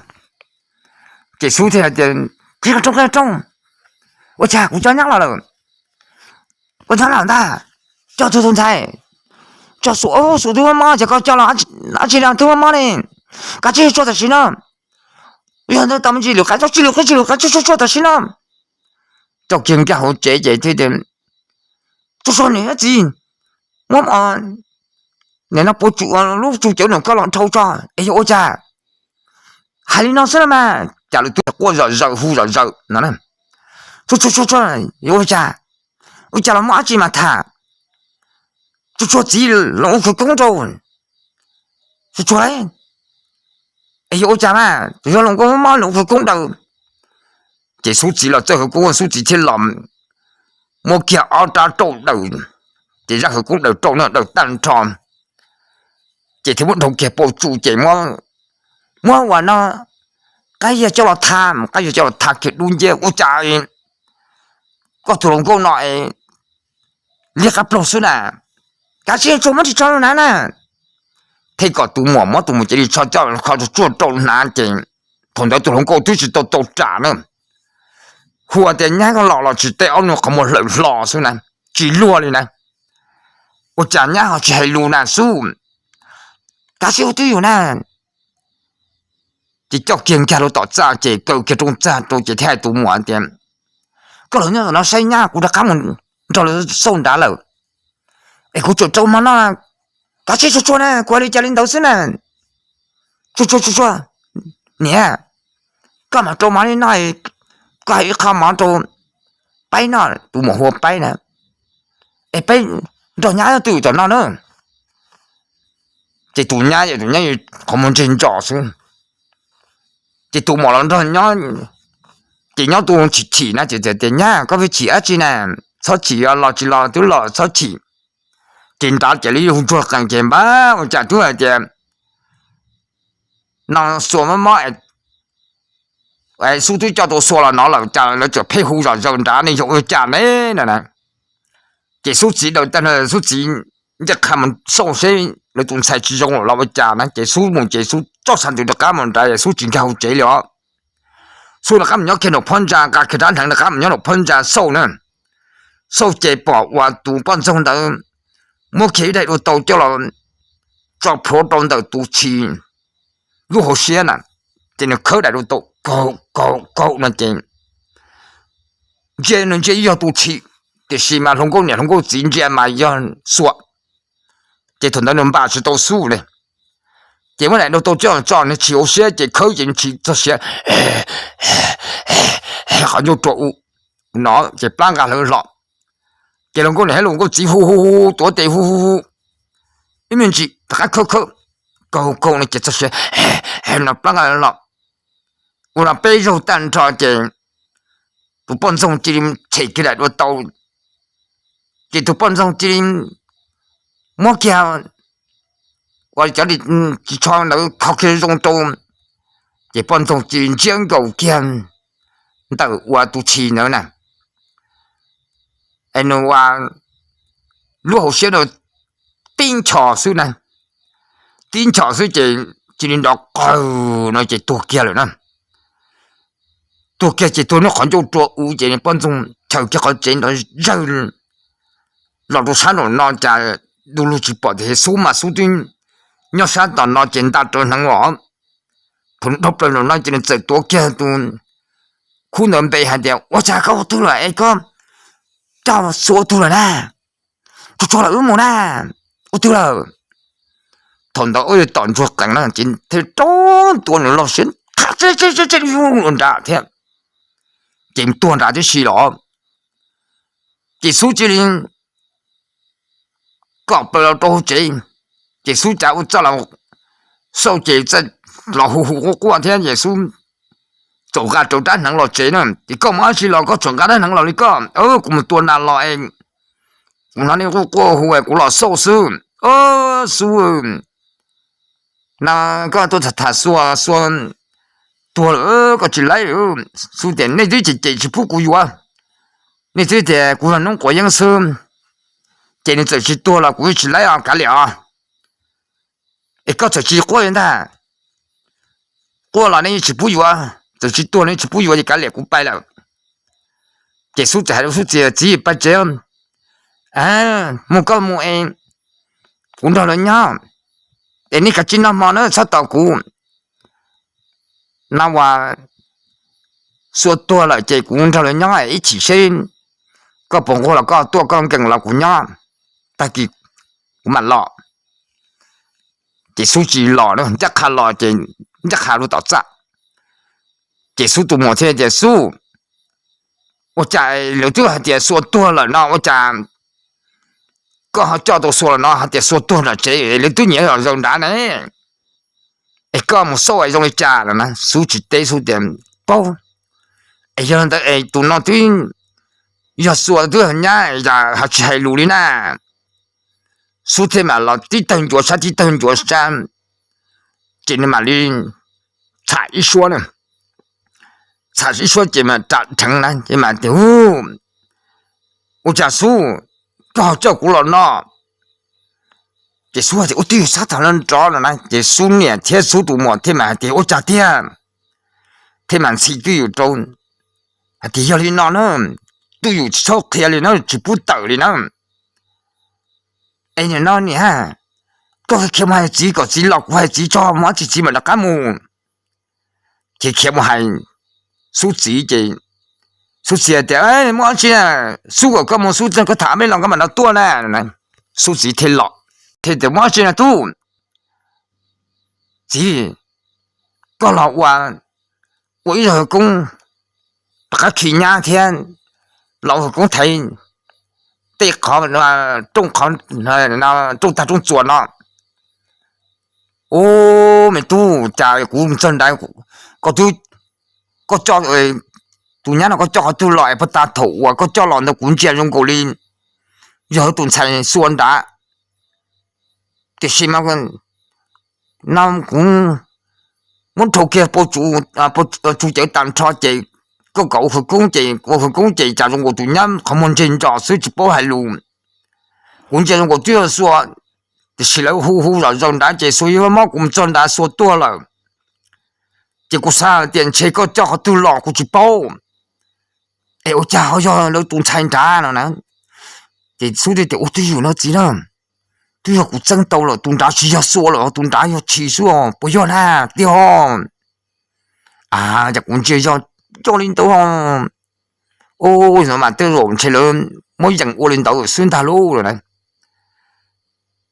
Ces xub thiaj hais tias, Qhib qhov rooj, qhib qhov rooj, ua cas kuv cov nyab los lawm? Ua nyab los ntag, coj tug tus ntxhais, tso xuas, xuas twb muaj mob ces koj coj los dab tsi no twb muaj mob ne? Kav tsij tsuag tam sim no. Yog ntawd tau me ntsis lwm qaib, tso tsij lwm qaib, tsij lwm qaib, tsuag tsuag tam sim no. Tso kiag nkag hauv tsev ces thiaj tias, Tsuag tsuag niam txiv, muab nim no puas tsum lub tsu cawv no koj los dhau tso es yog ua cas? Hais li no xwb los mas cas lawv twb quaj zom zaws hu zom zaws no. Tsuag tsuag, yuav ua cas? Ua cas los muaj dab tsi mas tham? Tsuag tsuag, txiv los ua khawv koob rau. Tsuag tsuag, es yog ua cas mas yog los koj muab los ua khawv koob daws? Ces xub txiv los txawj khawv koob, xub txiv thiaj los muab kiag ob rab rauj daws, ces zaj khawv koob daws rauj no daws tag nrho, ces thiaj muab dhau kiag pau tsu ces muab ua no qab yias coj los tha, qab yias coj los tha kiag dub nciab. Ua cas koj tus hluas nkauj no liab qab ploog xwb na, kav tsij tsuag, muab tsis tso rau hnav na. Thiaj kom tus muam muab tus muam cev ris tsho coj kho tsuag tsuag rau hnav ces thaum ntawd tus hluas nkauj twb tsis tau tau ram na. Hu tias, Nyab, koj los los tsis teb, ob nus qhov muag hlawm hlo xwb na, tsis luag li na. Ua cas nyab ho tsis hais lus na xub? Kav tsij ua twj ywm na. Ces coj kiag nkag rau tom txaj ces kaw kiag rooj txag rau ces thiaj hais tus muam tias, Koj los nyob tom no saib nyab, kuv rov qab mus nrog lawv xauj nrad lawm es kuv tseem rau hmo noj. Kav tsij tsuag tsuag na, kuv hais li cas li ntawd xwb na. Tsuag tsuag tsuag tsuag, niam, koj mam rau mov li no, koj hais ib qho mov rau Paib noj. Tus muam hu ua Paib na. Es Paib nrog nyab twj ywm tom no na. Ces tus nyab, tus nyab qhov muag ntseg ntsos xwb. Ces tus muam los nrog nyob, ces nyob tus chim chim na, ces tias, Nyab, koj pheej chim dab tsi na? Txhob chim, los tsis los twb los, txhob chim. Ces nrad ces li hu ntsuag qees ces npab ua cas twb hais tias no xuas mob mob, xub twb coj tau xuas los no lawm cas lawv tseem pheej hu zom zaws nrad ne, yog ua cas ne no na. Ces xub txiv daws tag no, xub txiv ncaj qha mus xauj seb lawv tus ntxhais tsis zoo los ua cas na, ces xub mus ces xub txoj xa ntws rov qab mus nrad, xub tsis nkag hauv tsev li os. Xub rov qab mus nyob kiag nram phab ntsa, nqa kiag rab hneev rov qab mus nyob nram phab ntsa xauj na. Xauj ces pom uas tus poj ntxoog ntawd muab kiag ib daim dua tau coj los tso plhuav rau ntawm tus tshis lub hauv siab na, ces nws khawb daim dua tau kaum kaum kaum no ces ntsia nws ntsia ib yog tus tshis Tiam sis mas hluas nkauj niam hluas nkauj txiv ntsia mas yog xuam, ces thaum ntawd nws npaj tsis tau xub li. Ces muab daim duab tau coj tso nws tsis hauv siab ces khawb ces nws tsis txog siav, qhov ncauj rua u no ces plab nqa hlawv hlo. Ces hluas nkauj niam thiab hluas nkauj txiv hu hu hu tuav tes hu hu hu, ib me ntsis rov qab khawb khawb, kaug kaug no ces txog siav no plab nqa hlawv hlo. Ua no peb zaug tag nrho ces tus poj ntxoog cia li them kiag daim duab tau, ces tus poj ntxoog cia li muab kiag ua cov ris tsho ntawd kho kiag zoo rau, ces poj ntxoog cia li ntsiab nkaus kiag ntawm ua tus tshis ntawd na, es nws ua lub hauv siab no tib nchos xwb na, tib nchos xwb ces cia li nrov qawg no ces tuag kiag lawm na. Tuag kiag ces tuag nws qhov ncauj rua u ces poj ntxoog chaws kiag qhov tsev nrov zawg los rau sab nraum no cas du lug tsis pom tias xub mas xub twb nyob sab tom no ces nta rawv hneev os. Thaum dhau plaws nraum no ces nws txawm tuav kiag tus khub ntawd npe hais tias, ua cas koj ua twg lawm es koj coj xuam ua twg lawm na? Tso tso lawm wb mus na, ua twg lawm? Thaum ntawd wb tom ntsuag qees na ces thiaj rov ntua nws lub siab, ua nrad thiab, ces tuag nrad tib si los. Ces xub cia li kom plaws los rau hauv tsev, ces xub cav ua txoj los xauj ces txawm los hu hu quaj quaj thiab ces xub txawm nqa rau rab hneev los tsev na. Ces koj mus dab tsi los koj tseem nqa rab hneev los li koj? Kuv mus tua nas los es kuv hnov nej quaj quaj hu es kuv los xauj xwb. Xub, no koj tuaj tham tham xuas xuas tuag lawm koj tsis laib. Xub tias nej twb cem cem tsis pub kuv yuav, nej twb tias kuv yog noob quav yeeb xwb, ces nws txawm tsis tuag los kuv tsis laib os, kav liam os. Es koj txawm tsis quaj li ntag, quaj los nej tsis pub yuav, txawm tsis tuag nej tsis pub yuav ces kav liam kuv pais lawm. Ces xub txawm hais rau xub txiv, txiv pais tsev, mus koj mus es kuv nrog lawv nyob, es nej kav tsij noj hmo na txhob tos kuv. No uas xuas tuag lawm ces kuv nrog lawv nyob ib chim seb koj puas nquag los koj tuaj, koj nkees los kuv nyob, tag kis kuv mam los. Ces xub tsis los, ncaj qha los ces ncaj qha rau tom txaj. Ces xub tus muam thiaj tias, xub, ua cas lawv twb hais tias xuas tuag lawm no ua cas koj ho coj tau xuas los no hais tias xuas tuag nram tsev, lawv twb nyiam zaws nrad ne, es koj mus xauj zoo li cas no na? Xub tsis teb, xub tias, paub, es yog ntawd es tus no twb yog xuas twb nyab yam ho tsis hais lus li na. Xub thiaj mam los tib tawg ncuav sab tib tawg ncuav sab, ces nws mam li txham ib suab na, txham ib suab ces mam ram dheev na ces mam tias, hu, ua cas xub, koj ho coj kuv los no? Ces xub tias, ua twj yus sab tham los nrov no na. Ces xub niam thiab xub tus muam thiaj mam hais tias, ua cas tiag? Thiaj mam ntxhi twj yus rau, hais tias, yog li no na, twj yus tsis txhob qhia li na, tsis pub tawm li na. Es nim no niam, koj khiav mus hais txiv kom txiv los, kuv hais txiv tso, mus dab tsi txiv mam rov qab mus. Khiav khiav mus hais xub txiv ces xub txiv tias, muaj dab tsi, xub kom koj mus, xub txog koj tham mej los koj mam rov tuaj na. Xub txiv thiaj los, thiaj tias, muaj dab tsi na tub? Txiv, koj los ua, ua ib zog hawv koob rov qab khi nyab thiab los ua hawv koob thaiv tej qhov rooj, qhov rooj tag rooj txuas no. Ub, me tub, cas kuv txog nrad, koj twb, koj coj tus nyab no koj coj qhov twg los es puag ta thaum uas koj coj los ntawd kuv ntsia zoo nkaus li yog tus ntxhais xuas nrad. Tiam sis mas no kuv muab rhau kiag pau tsuv cawv tag nrho ces koj kom ua khawv koob ces ua khawv koob ces cas zoo nkaus tus nyab qhov muag ntseg ntsos xwb tsis paub hais lus. Kuv ntsia zoo nkaus twb yog xuas, tiam sis lawv hu hu zom zaws nrad ces xuas yuav mob kuv mus txog nrad xuas tuag lawm. Ces kuv xav tias ntshe koj coj qhov twg los kuv tsis paub, es ua cas ho yog lawv tus ntxhais nrad no na. Ces xub thiaj tias, ua twj ywm no txiv na, twb yog kuv txeeb tau lawm, tus nrad tsis yog xuas lawm, tus nrad yog tshis xwb os, puas yog na tij ho? A, cas kuv ntsia yog, yog li ntawd ho. Ub, no mas tej zaum ntshe lawv muab yees ua li ntawd xwb ntag lauj na.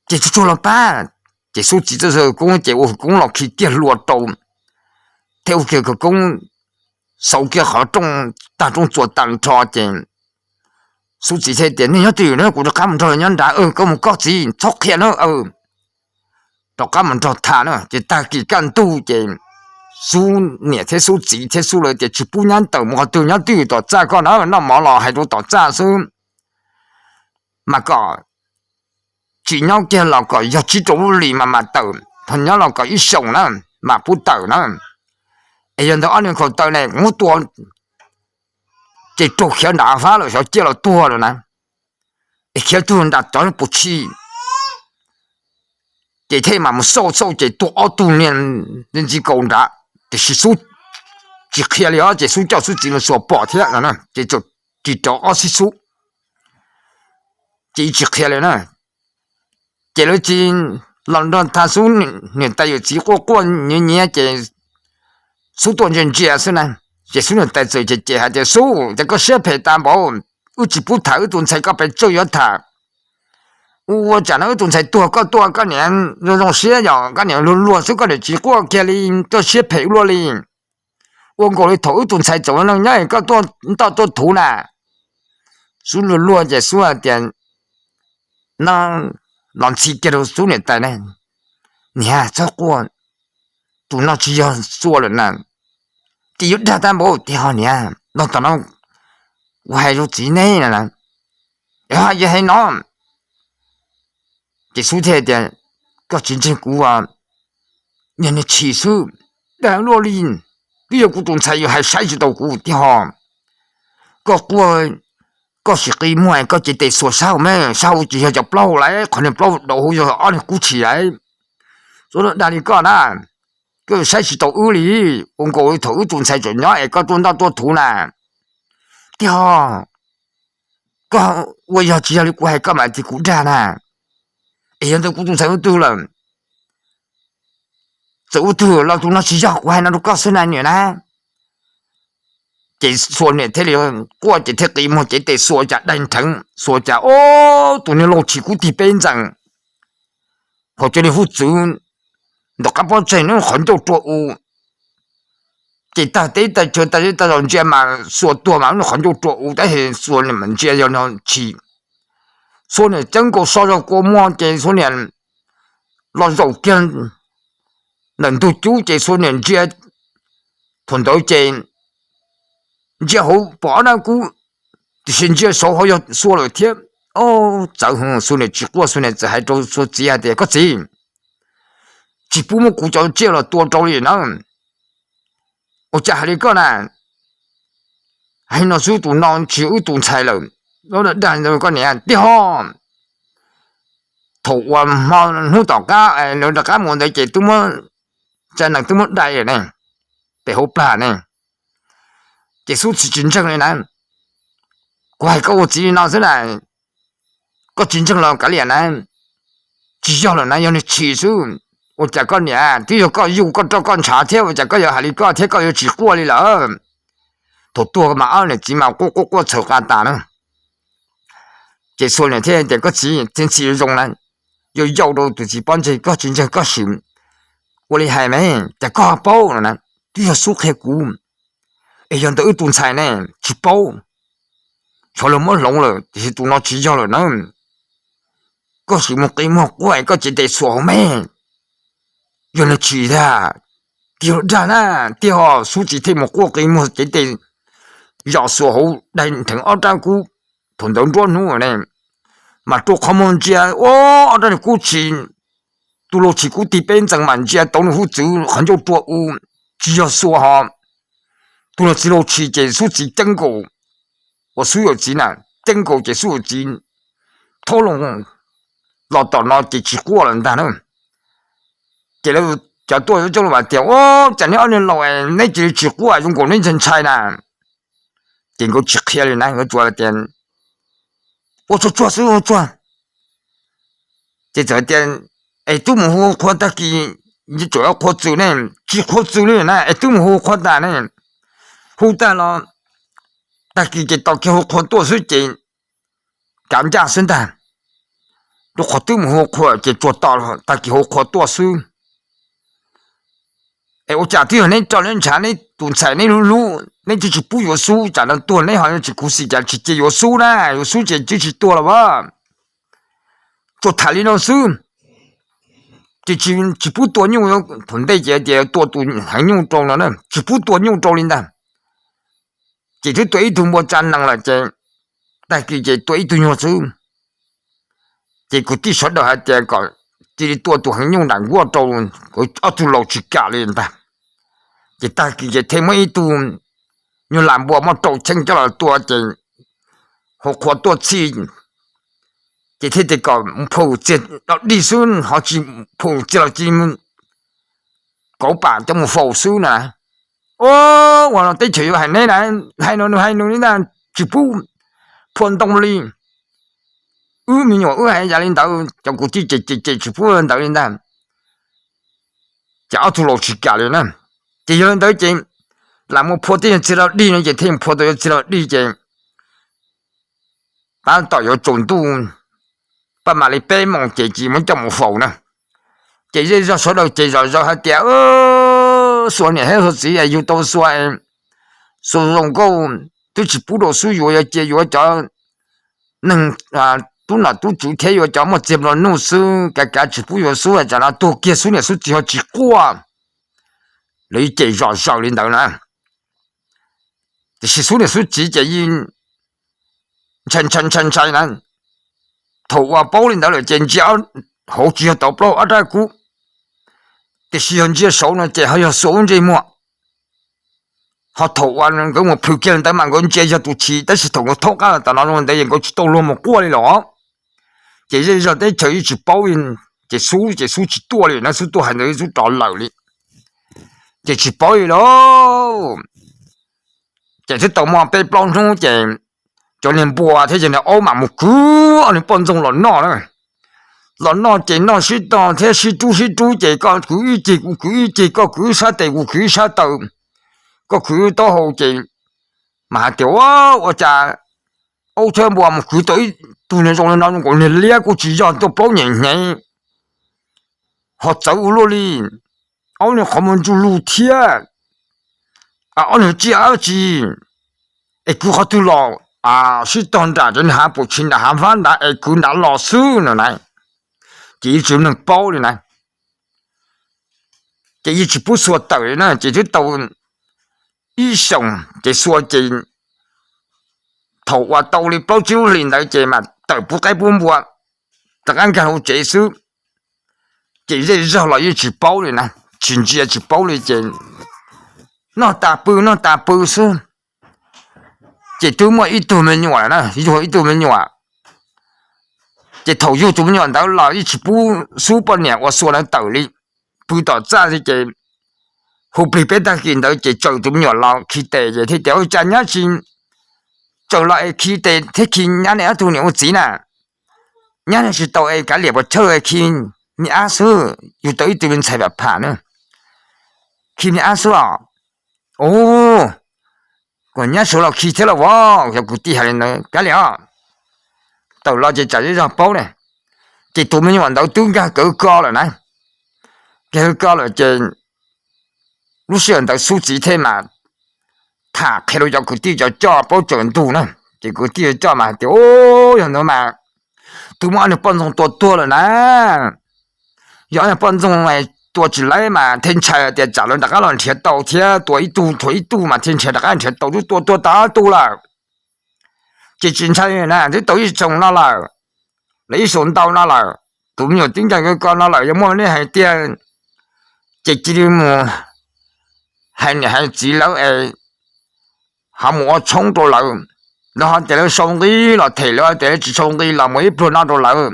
Ces tsuag tsuag los pab, ces xub txiv txawm koob ces ua khawv koob los khi kiag hlua rau, thiab ua kiag khawv koob xauv kiag qhov rooj tag rooj txuas tag nrho ces xub txiv thiaj tias nej nyob twg na, kuv rov qab mus nrog nyob nrad. Koj mus koj txiv, txhob qhia na. Rov qab mus nrog tham na. Ces tag kis kaj ntug ces xub niam thiab xub txiv thiab xub lawv tias tsis pub nyab tawm mus qhov twg, nyob twj ywm tom txaj koj na, noj mov los hais rau tom txaj xwb, mas kom tsis nyob kiag los kom yog tsib rau lub hlis mas mam tawm, ho nyob los kom ib xyoos na mam pub tawm na. Es yog ntawd ob niag nkhaus taw ne kuv muab tua, ces raug khiav nram fab lawm, xyov ciaj los tuag lawm na. Es khiav tuag nram cov puas tshij, ces thiaj mam mus xauj xauj ces tua ob tug niag ntxi kaus nrad, tiam sis xub tsis qhia li os, ces xub coj xub txiv mus xuas pom thiab, ces tsis rov ob xib xub, ces tsis qhia li na. Ces lawv tsis los nrog tham, xub niam tais yawm txiv quaj quaj nyiav nyiav ces xub tuaj ntsia ntsia xwb na. Ces xub niam tais txawm cem cem hais tias xub, cas koj siab phem tas npaum, wb tsis pub tham wb tus ntxhais, koj pes tsawg yuav tham. Ua cas no wb tus ntxhais tuag koj tuaj, koj niam zoo zoo siab, yog koj niam luag luag xwb koj niam tsis quaj kiag li, koj siab phem ua luaj li. Ua nkaus li thaum wb tus ntxhais txom nyem nyob es koj tuaj ntoj tuaj thuv na. Xub luag luag ces xub hais tias, no los ntxhi kiag rau xub niam tais na, niam txhob quaj, tus no tsis yog xua lawm na. Ces yuav dag tag npaum tiag ho niam, no tom no kuv hais rau txiv neb na, yog hais no. Ces xub thiaj tias, koj tsis ntseeg kuv, yog niag tshis xwb, dag luaj li, twb yog kuv tus ntxhais yus hais saib tsis taus kuv tiag ho. Koj quaj, koj sim qi muag koj cev tes xuas sab hauv me, sab hauv tsis yog cov plaub hau lauj, qhov niag plaub hau dav hauv yog ob niag kub tshis lauj. Xub dag li koj na, koj saib tsis taus wb li, ua nkaus li thaum wb tus ntxhais tseem nyob es koj tuaj ntoj tuaj thuv na. Tiag ho, koj ua yog tsis yog li kuv hais koj mam tias kuv dag na. Es yog ntawd kuv tus ntxhais ua twg lawm? Txawm ua twg los tus no tsis yog, kuv hais no rau koj xwb na niam na. Ces xua niam thiaj li quaj ces thiaj qi muag cev tes xuas cas daig nrheev, xuas cas ob tus niag laug tshis kub tig peb ntxees, hos cov niag huj txwv nram qab pob tsaig nws qhov ncauj rua u. Ces tag teb tag chaw tag zej tag zos ntsia mas xuas tuag mas nws qhov ncauj rua u tab sis xuas niam mas ntsia yog no tshis. Xua niam ceeb nkaus so zog kua muag ces xua niam los zaum kiag ntawm ntug cub ces xua niam ntsia, thaum ntawd ces ntsia hauv pom ob dab kub, tiam sis ntsia saud ho yog xua lawm thiab. Txawv, xua niam tsis quaj, xua niam txawm hais rau xua txiv hais tias koj txiv, tsis pub muab kuv cov tsiaj los tua rau li na. Ua cas hais li koj na? Hais no xwb, tus no tsis yog wb tus ntxhais lawm. Lawv dag koj niam tiag ho. Thaum uas hmo hnub tom qab lawv rov qab mus ntawd ces twb muab, tsa nees twb muab dai lawm ne, pem hauv plag ne. Ces xub tsis ntseeg li na. Kuv hais koj ua txiv li no xwb na, koj tsis ntseeg los kav liam na. Tsis yog lawm na, yog niag tshis xwb. Ua cas koj niam twb yog koj yug koj roj koj ntshav thiab, ua cas koj yuav hais li koj thiab, koj yuav tsis quaj li lawm? Thaum tuag mas ob niam txiv mas quaj quaj quaj txhaws qa tas na. Ces xua niam thiaj tias koj txiv, txiv ntxhi zoo na, yau yau rau tus txiv pob ntseg, koj tsis ntseeg koj sim ua li hais me, cas koj paub no na? Twb yog xub qhia kuv. Es yog ntawm wb tus ntxhais ne, tsis paub, xyov lawv muab hloov lawm tiam sis tus no tsis yog lawm na. Koj sim mus qi muag quaj es koj cev tes xuas hauv me, yog niag tshis tiag. Tiag dag na, tiag ho. Xub txiv thiaj mus quaj qi muag cev tes zom xuas hauv dai nrheev ob rab kub. Thaum ntawd nruab hnub ne, mas rua qhov muag ntsia, ua ob rab niag kub tshis, tus laug tshis kub tig peb ntxees mas ntsia tau nws huj txwv qhov ncauj rua u, tsis yog xua ho. Tus niag txiv laug tshis ces xub txiv ceeb nkaus, uas xub yawm txiv na, ceeb nkaus ces xub yawm txiv thob loo los tom no ces tsis quaj lawm ntag na. Ces lawv cov tuaj coj lus mas tias, ua cas neb ob niag laus neb cia li tsis quaj zoo nkaus neb ntshai ntshai na? Ces nkawd tsis qhia li na, nkawd tsuas tias, ua tsuag tsuag xwb, ua tsuag. Ces txawm tias, es twb mus hu qhua tag kis, tseem qhua txws ne, tsis qhua txws li na, es twb mus hu qhua tas ne, hu tag los tag kis ces tos kiag hu qhua tuaj xwb ces kav ncaj xwb ntag. Rau qhov twb mus hu qhua ces tsuas tos tag kis hu qhua tuaj xwb. Es ua cas twb yog neb roj neb ntshav neb tus ntxhais neb lub lub neb twb tsis pub yuav xub, tsam no tuag neb ho tsis khuv xim cas tsis cia yuav xub na, yuav xub ces twb tsis tuag los as. Tsuas tham li no xwb, ces tsis pub tua nyuj. Thaum ntej ces tias tua tus heev nyuj rau no na, tsis pub tua nyuj rau li ntag. Ces twb tua ib tug npua tsa nees lawm ces tag kis ces tua ib tug nyuag xwb. Ces kwv tij sawv daws hais tias kom cia li tua tus heev nyuj nram nkuaj rau, ob tug laus tsis kam li ntag. Ces tag kis ces thiaj muab ib tug nyuag lam npua muab rau cheeb coj los tua ces hu qhua tuaj txhij, ces thiaj tias kom phum txiag los dig xwb, ho tsis phum txiag los cia li kauv pam coj mus faus xwb na. Ua, ua no teb chaws yuav hais neb na, hais no nws hais nws li ntag, tsis pub phua ntoo li. Wb me nyuam wb hais yam li ntawd, cov kwv tij ces ces ces tsis pub ntawd li ntag. Ces ob tug laus tsis kam li na. Ces yog li ntawd ces lam mus phua tej yog txiag los dig no ces thiaj phua tau yog txiag los dig ces tab tom yuav tsaus ntuj, paj mam li peb moos ces cia li muab coj mus faus na. Ces zej zog sawv daws ces zom zaws hais tias, xua niam thiab xua txiv es yug tau xua, xua zoo nkauj, twb tsis pub rau xub yuav, yog cia yuav cov neeg tub nom tub tswv thiab yuav cov muaj txiag nplua nuj xwb, kav kav tsis pub yuav xub, tsam no tuag kiag xub niam xub txiv ho tsis quaj. Lawv yeej cem zom zaws li ntawd na. Tiam sis xub niam xub txiv ces yeej ntshai ntshai ntshai ntshai na. Thaum uas paub li ntawd lawm ces ntsia hauv tsis yog tauv plaub ob rab kub, tiam sis yog ntsia saud no ces ho yog xuas ub ntsej muag. Ho thaum uas nkawd mus plhws kiag li ntawd mas nkawd ntsia yog tus chim, tab sis thaum nkawd thaub qab los tom no zoo li ntawd es nkawd tsis tau luag mus quaj li los. Ces zej zog teb chaws yeej tsis paub, ces xub ces xub tsis tuaj li na, xub tuaj hais ntawd xub rov lawm li. Ces tsis paub li lauj. Ces twb tau muaj peb plaub hnub ces cov niag npua thiab cov niag aub mam mus kwv ob niag poj ntxoog los noj na. Los noj ces noj sib tog thiab sib rub sib rub ces koj kwv ib ceg kuv kwv ib ceg, koj kwv ib sab tes kuv kwv ib sab taw, koj kwv taub hau ces mas hais tias ua cas aub thiab npua mus kwv tau ib tug niag zoo li no, nkaus niag liab kuj tsis yog, tuaj plaub nyem hnyev ho txawv ua luaj li. Aub niag qhov muag ntsuj lug thiab, aub niag tsiaj dab tsi es kwv qhov twg los, sib tog nram cov niag hav pum tshis nram hav vab nrad es kwv nrad los xwb no na. Ces yeej tsis muaj neeg paub li na. Ces yeej tsis pub xua tawm li na, ces twb tau ib xyoos ces xua ces thaum uas tau li plaub tsib lub hlis ntawd ces mas tawm pub qaib pub npua rov qab nkag hauv tsev xwb. Ces zej zog los yeej tsis paub li na, tsis ntsia tsis paub li ces noj tas pw noj tas pw xwb. Ces twb muaj ib tug me nyuam lawm na, yug ib tug me nyuam. Ces thaum yug tus me nyuam ntawd los yeej tsis pub xub poj niam uas xua ntawd tawm li, pw tom txaj xwb ces hu plig peb tag kis ntawd ces tsaws tus me nyuam los khi tes ces thiaj tias ua cas nyab tsis tsaws los es khi tes thiab khi nyab nej ob tug niam ua txiv na. Nyab nej tsis tau es kav liam puas chawj khi me ab xwb, yug tau ib tug me ntxhais pam pham na, khi me ab xwb os. Ua, kom nyab sawv los khi thiab los as, cov kwv tij hais li ntawd kav liam os. Tawm los ces tsam zej zog paub ne, ces tus me nyuam ntawd twb nkag kawv ko lawm na. Nkag kawv ko lawm ces lub sij hawm ntawd xub txiv thiaj mas tham qhia rau cov kwv tij cov coj paub tsaws ntug na. Ces kwv tij coj mas hais tias, yog ntawd mas twb muab ob niag poj ntxoog tua tuag lawm na. Yog ob niag poj ntxoog tua tsis laib mas thiaj ntshai tias tsam lawv rov qab los nrhiav tau thiab, tua ib tug thuam ib tug mas thiaj nrhiav rov qab nrhiav tau, twb tua tuag tau ob tug lawm. Ces tsis ntshai na, twb tau ib xyoos no lawm, los ib xyoos ntau no lawm, tus me nyuam twb nkag kawv ko no lawm, yog muaj nej hais tiag ces cia li mus hais niam hais txiv lawv es ho mus ua tshoob rau lawv, lawv ho tias lawv sau nqi los them, lawv tias lawv tsis sau nqi los mus ib pluag no rau lawv.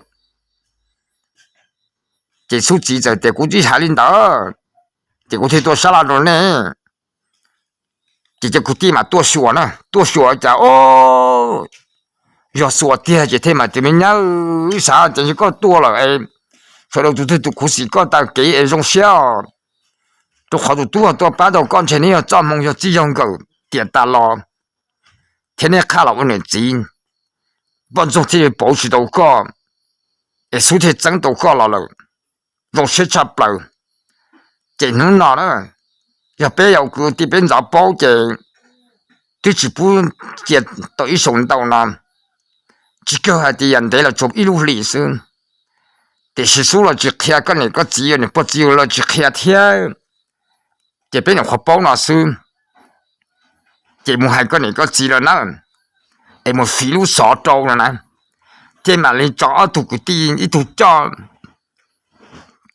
Ces xub txiv txawm tias kuv twb hais li ntawd ces kuv thiaj tuaj sab laj rau nej. Ces cov kwv tij mas tuaj xyuas na, tuaj xyuas cas o, yog xua tiag ces thiaj mas tias me nyab, wb xav tias yog koj tuaj lawm es sawv daws tus twg tus khuv xim koj tag kev es zoo siab os, rau qhov tus tub tuaj pab tau koj ntshe neb yog txoj hmoo yog txij yog nkawm tiam tas los thiab neb qhaj los ua niam txiv. poj ntxoog thiaj li pauv tsis tau koj, es xub thiaj txeeb tau koj los lawm. Zoo siab tshaj plaws. Ces hnub no na, yog peb yau kwv tij peb ntxov paub ces twb tsis pub cia tau ib saum ntau no, tsis kawg hais tias yam ntev los tsuas ib lub hlis xwb. Tiam sis xub los tsis qhia koj niam koj txiv, niam pog txiv los tsis qhia thiab, ces peb nyuam qhuav paub no xwb. Ces mus hais koj niam koj txiv lawm na, es mus fiv lub xov rau no na, ces mam li tso ob tug kwv tij ib tug coj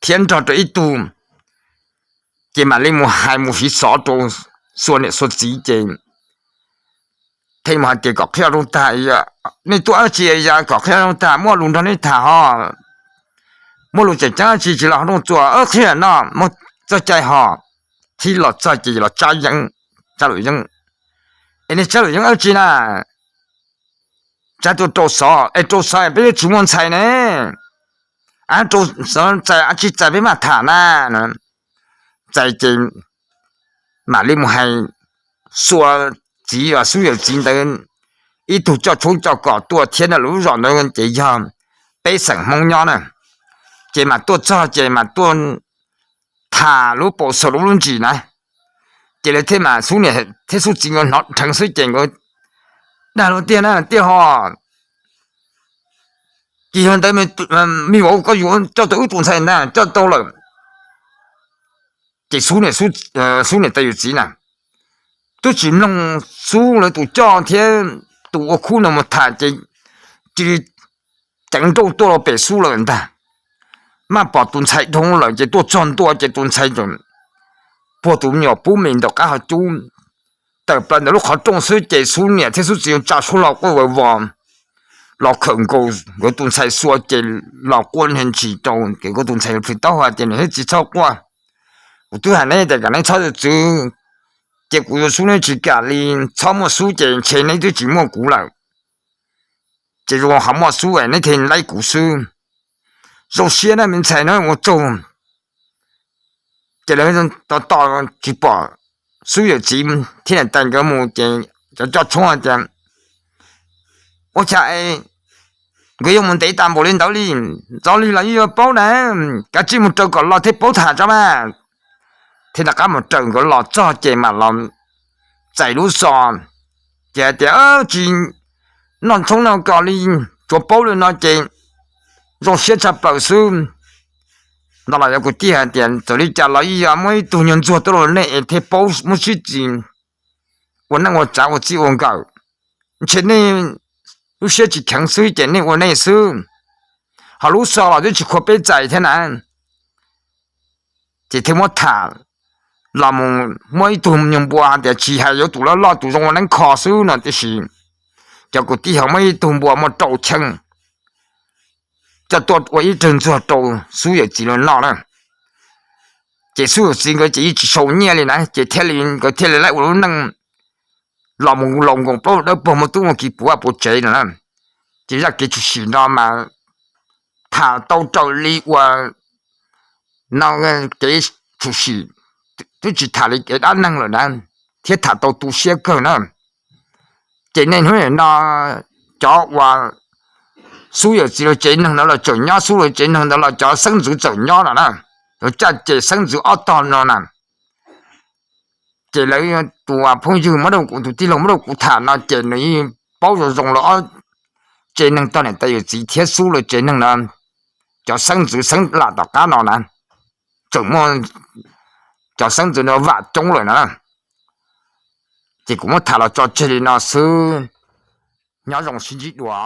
thiab nrog rau ib tug, ces mam li mus hais mus fiv xov rau xua niam xua txiv ces thiaj mus hais tias kom qhia zoo tag, nej tuaj dab tsi yog kom qhia zoo tag, muaj lus nrog nej tham ho, muaj lus tseem ceeb dab tsi tsis los ho rooj txuas qhia no muaj txoj cai ho. Thiab los txog ces los tsab yeeb, tsab lus yeeb. Es nej tsab lus yeeb dab tsi na? Tsab tuaj rau xov, es rau xov peb yuav tsis muaj ntxhais ne, rau xov txais dab tsi txais peb mam tham na. Txais ces mam li mus hais xua txiv, xub yawm txiv ntawd ib tug coj tshoob coj kos tuaj thiab na, lub zos ntawd ces yog peb xeem Hmoob nyob na, ces mam tuaj txog ces mam tuaj tham lub paus xaus lub lub ntsis na. Ces lawv thiaj mam xub niam thiab xub txiv nkawd hnov dheev xwb ces nkawd dag luag tiag na, tiag ho. Ces yog ntawd me vauv, koj yuav coj tau wb tus ntxhais ntag, coj tau lawm. Ces xub niam, xub niam tais yawm txiv na twb tsis mloog xub lawv tus coj thiab tus ua khub no mus tham ces cia li ceev nrauj tuaj los pem xub lawm ntag. Maj pom tus ntxhais dhau lawm ces tuaj txog ntua ces tus ntxhais puag tus me nyuam pub mis ntawm qab hauv cub, tawm plaws ntawm lub qhov rooj xwb ces xub niam thiab xub txiv tsa suab los quaj vos vos, los khawm nkaus nkawd tus ntxhais xua ces los quaj ntshis rau ces nkawd tus ntxhais plhws taub hau tias, niam thiab txiv txhob quaj, kuv twb hais neb tias kom neb txhob txwv, ces kuv yuav xub neb tsis kam li, txhob muaj xub ces ntshe neb twb tsis muaj kuv lawm. Ces zoo ho muaj xub neb thiaj laib kuv xwb. Zoo siab na me ntxhais na, ua tsaug. Ces lawv tos tos tsis pom xub yawm txiv thiab niam tais nkawd mus ces cov coj tshoob tias, ua cas nkawd yuav mus ntev tas npaum li ntawd li, ntxov li los yeej yuav paub na, kav tsij mus raws kom los thiaj paub tham tso mas. Thiaj rov qab mus raws nkawd los txog ces mam los txais lub xov, ces hais tias, tsis noj tshoob noj kos li, tsuas paub li no ces zoo siab tshaj plaws xwb. No los yog kuv tij hais tias txawm li cas los yeej yog muaj ib tug nyuag ntxuag tuaj rau nej es thiaj paub muab sib txis ua neej ua tsav ua txij ua nkawm. Ntshe nej lub siab tsis kheev xwb ces nej ua nej xwb, ho lub xov los twb tsis khuav peb txais thiab na. Ces thiaj muab tham los mus muab ib tug nyuag npua hais tias tsis hais yuav tus loj loj tus zoo ua neeb kho xwb no tiam sis cov kwv tij ho muab ib tug npua muaj rau cheej coj tuaj ua ib rag ntxuag rau xub yawm txiv los noj na. Ces xub yawm txiv nkawd ces yeej tsis sau nyiaj li na ces thiaj li nkawd thiaj li laib ua lub neej los mus laus nkoos plaub dawb paug muaj tub muaj ki puv vaj puv tsev no na. Ces zaj kev tshwm sim no mas tham tau raws li uas no kev tshwm sim, twb tsis tham li kev dab neeg lawm na, thiab tham tau tu siab kawg na. Ces niaj hnub no cov uas xub yawm txiv lawv tsev neeg ntawd los tseem nyob, xub lawv tsev neeg ntawd los cov xeeb ntxwv tseem nyob no na, lawv caj ces xeeb ntxwv ob tog no na. Ces lawv tus phooj ywg muab rau kuv, tus tij laug muab rau kuv tham no ces nws yeej paub zoo zoo lawv ob tsev neeg tog niam tais yawm txiv thiab xub lawv tsev neeg no, cov xeeb ntxwv xeeb lam tom qab no na, tseem muaj cov xeeb ntxwv no vam coob lawm na. Ces kuv muab tham los tso tseg li no xwb, nyob zoo sib ntsib dua.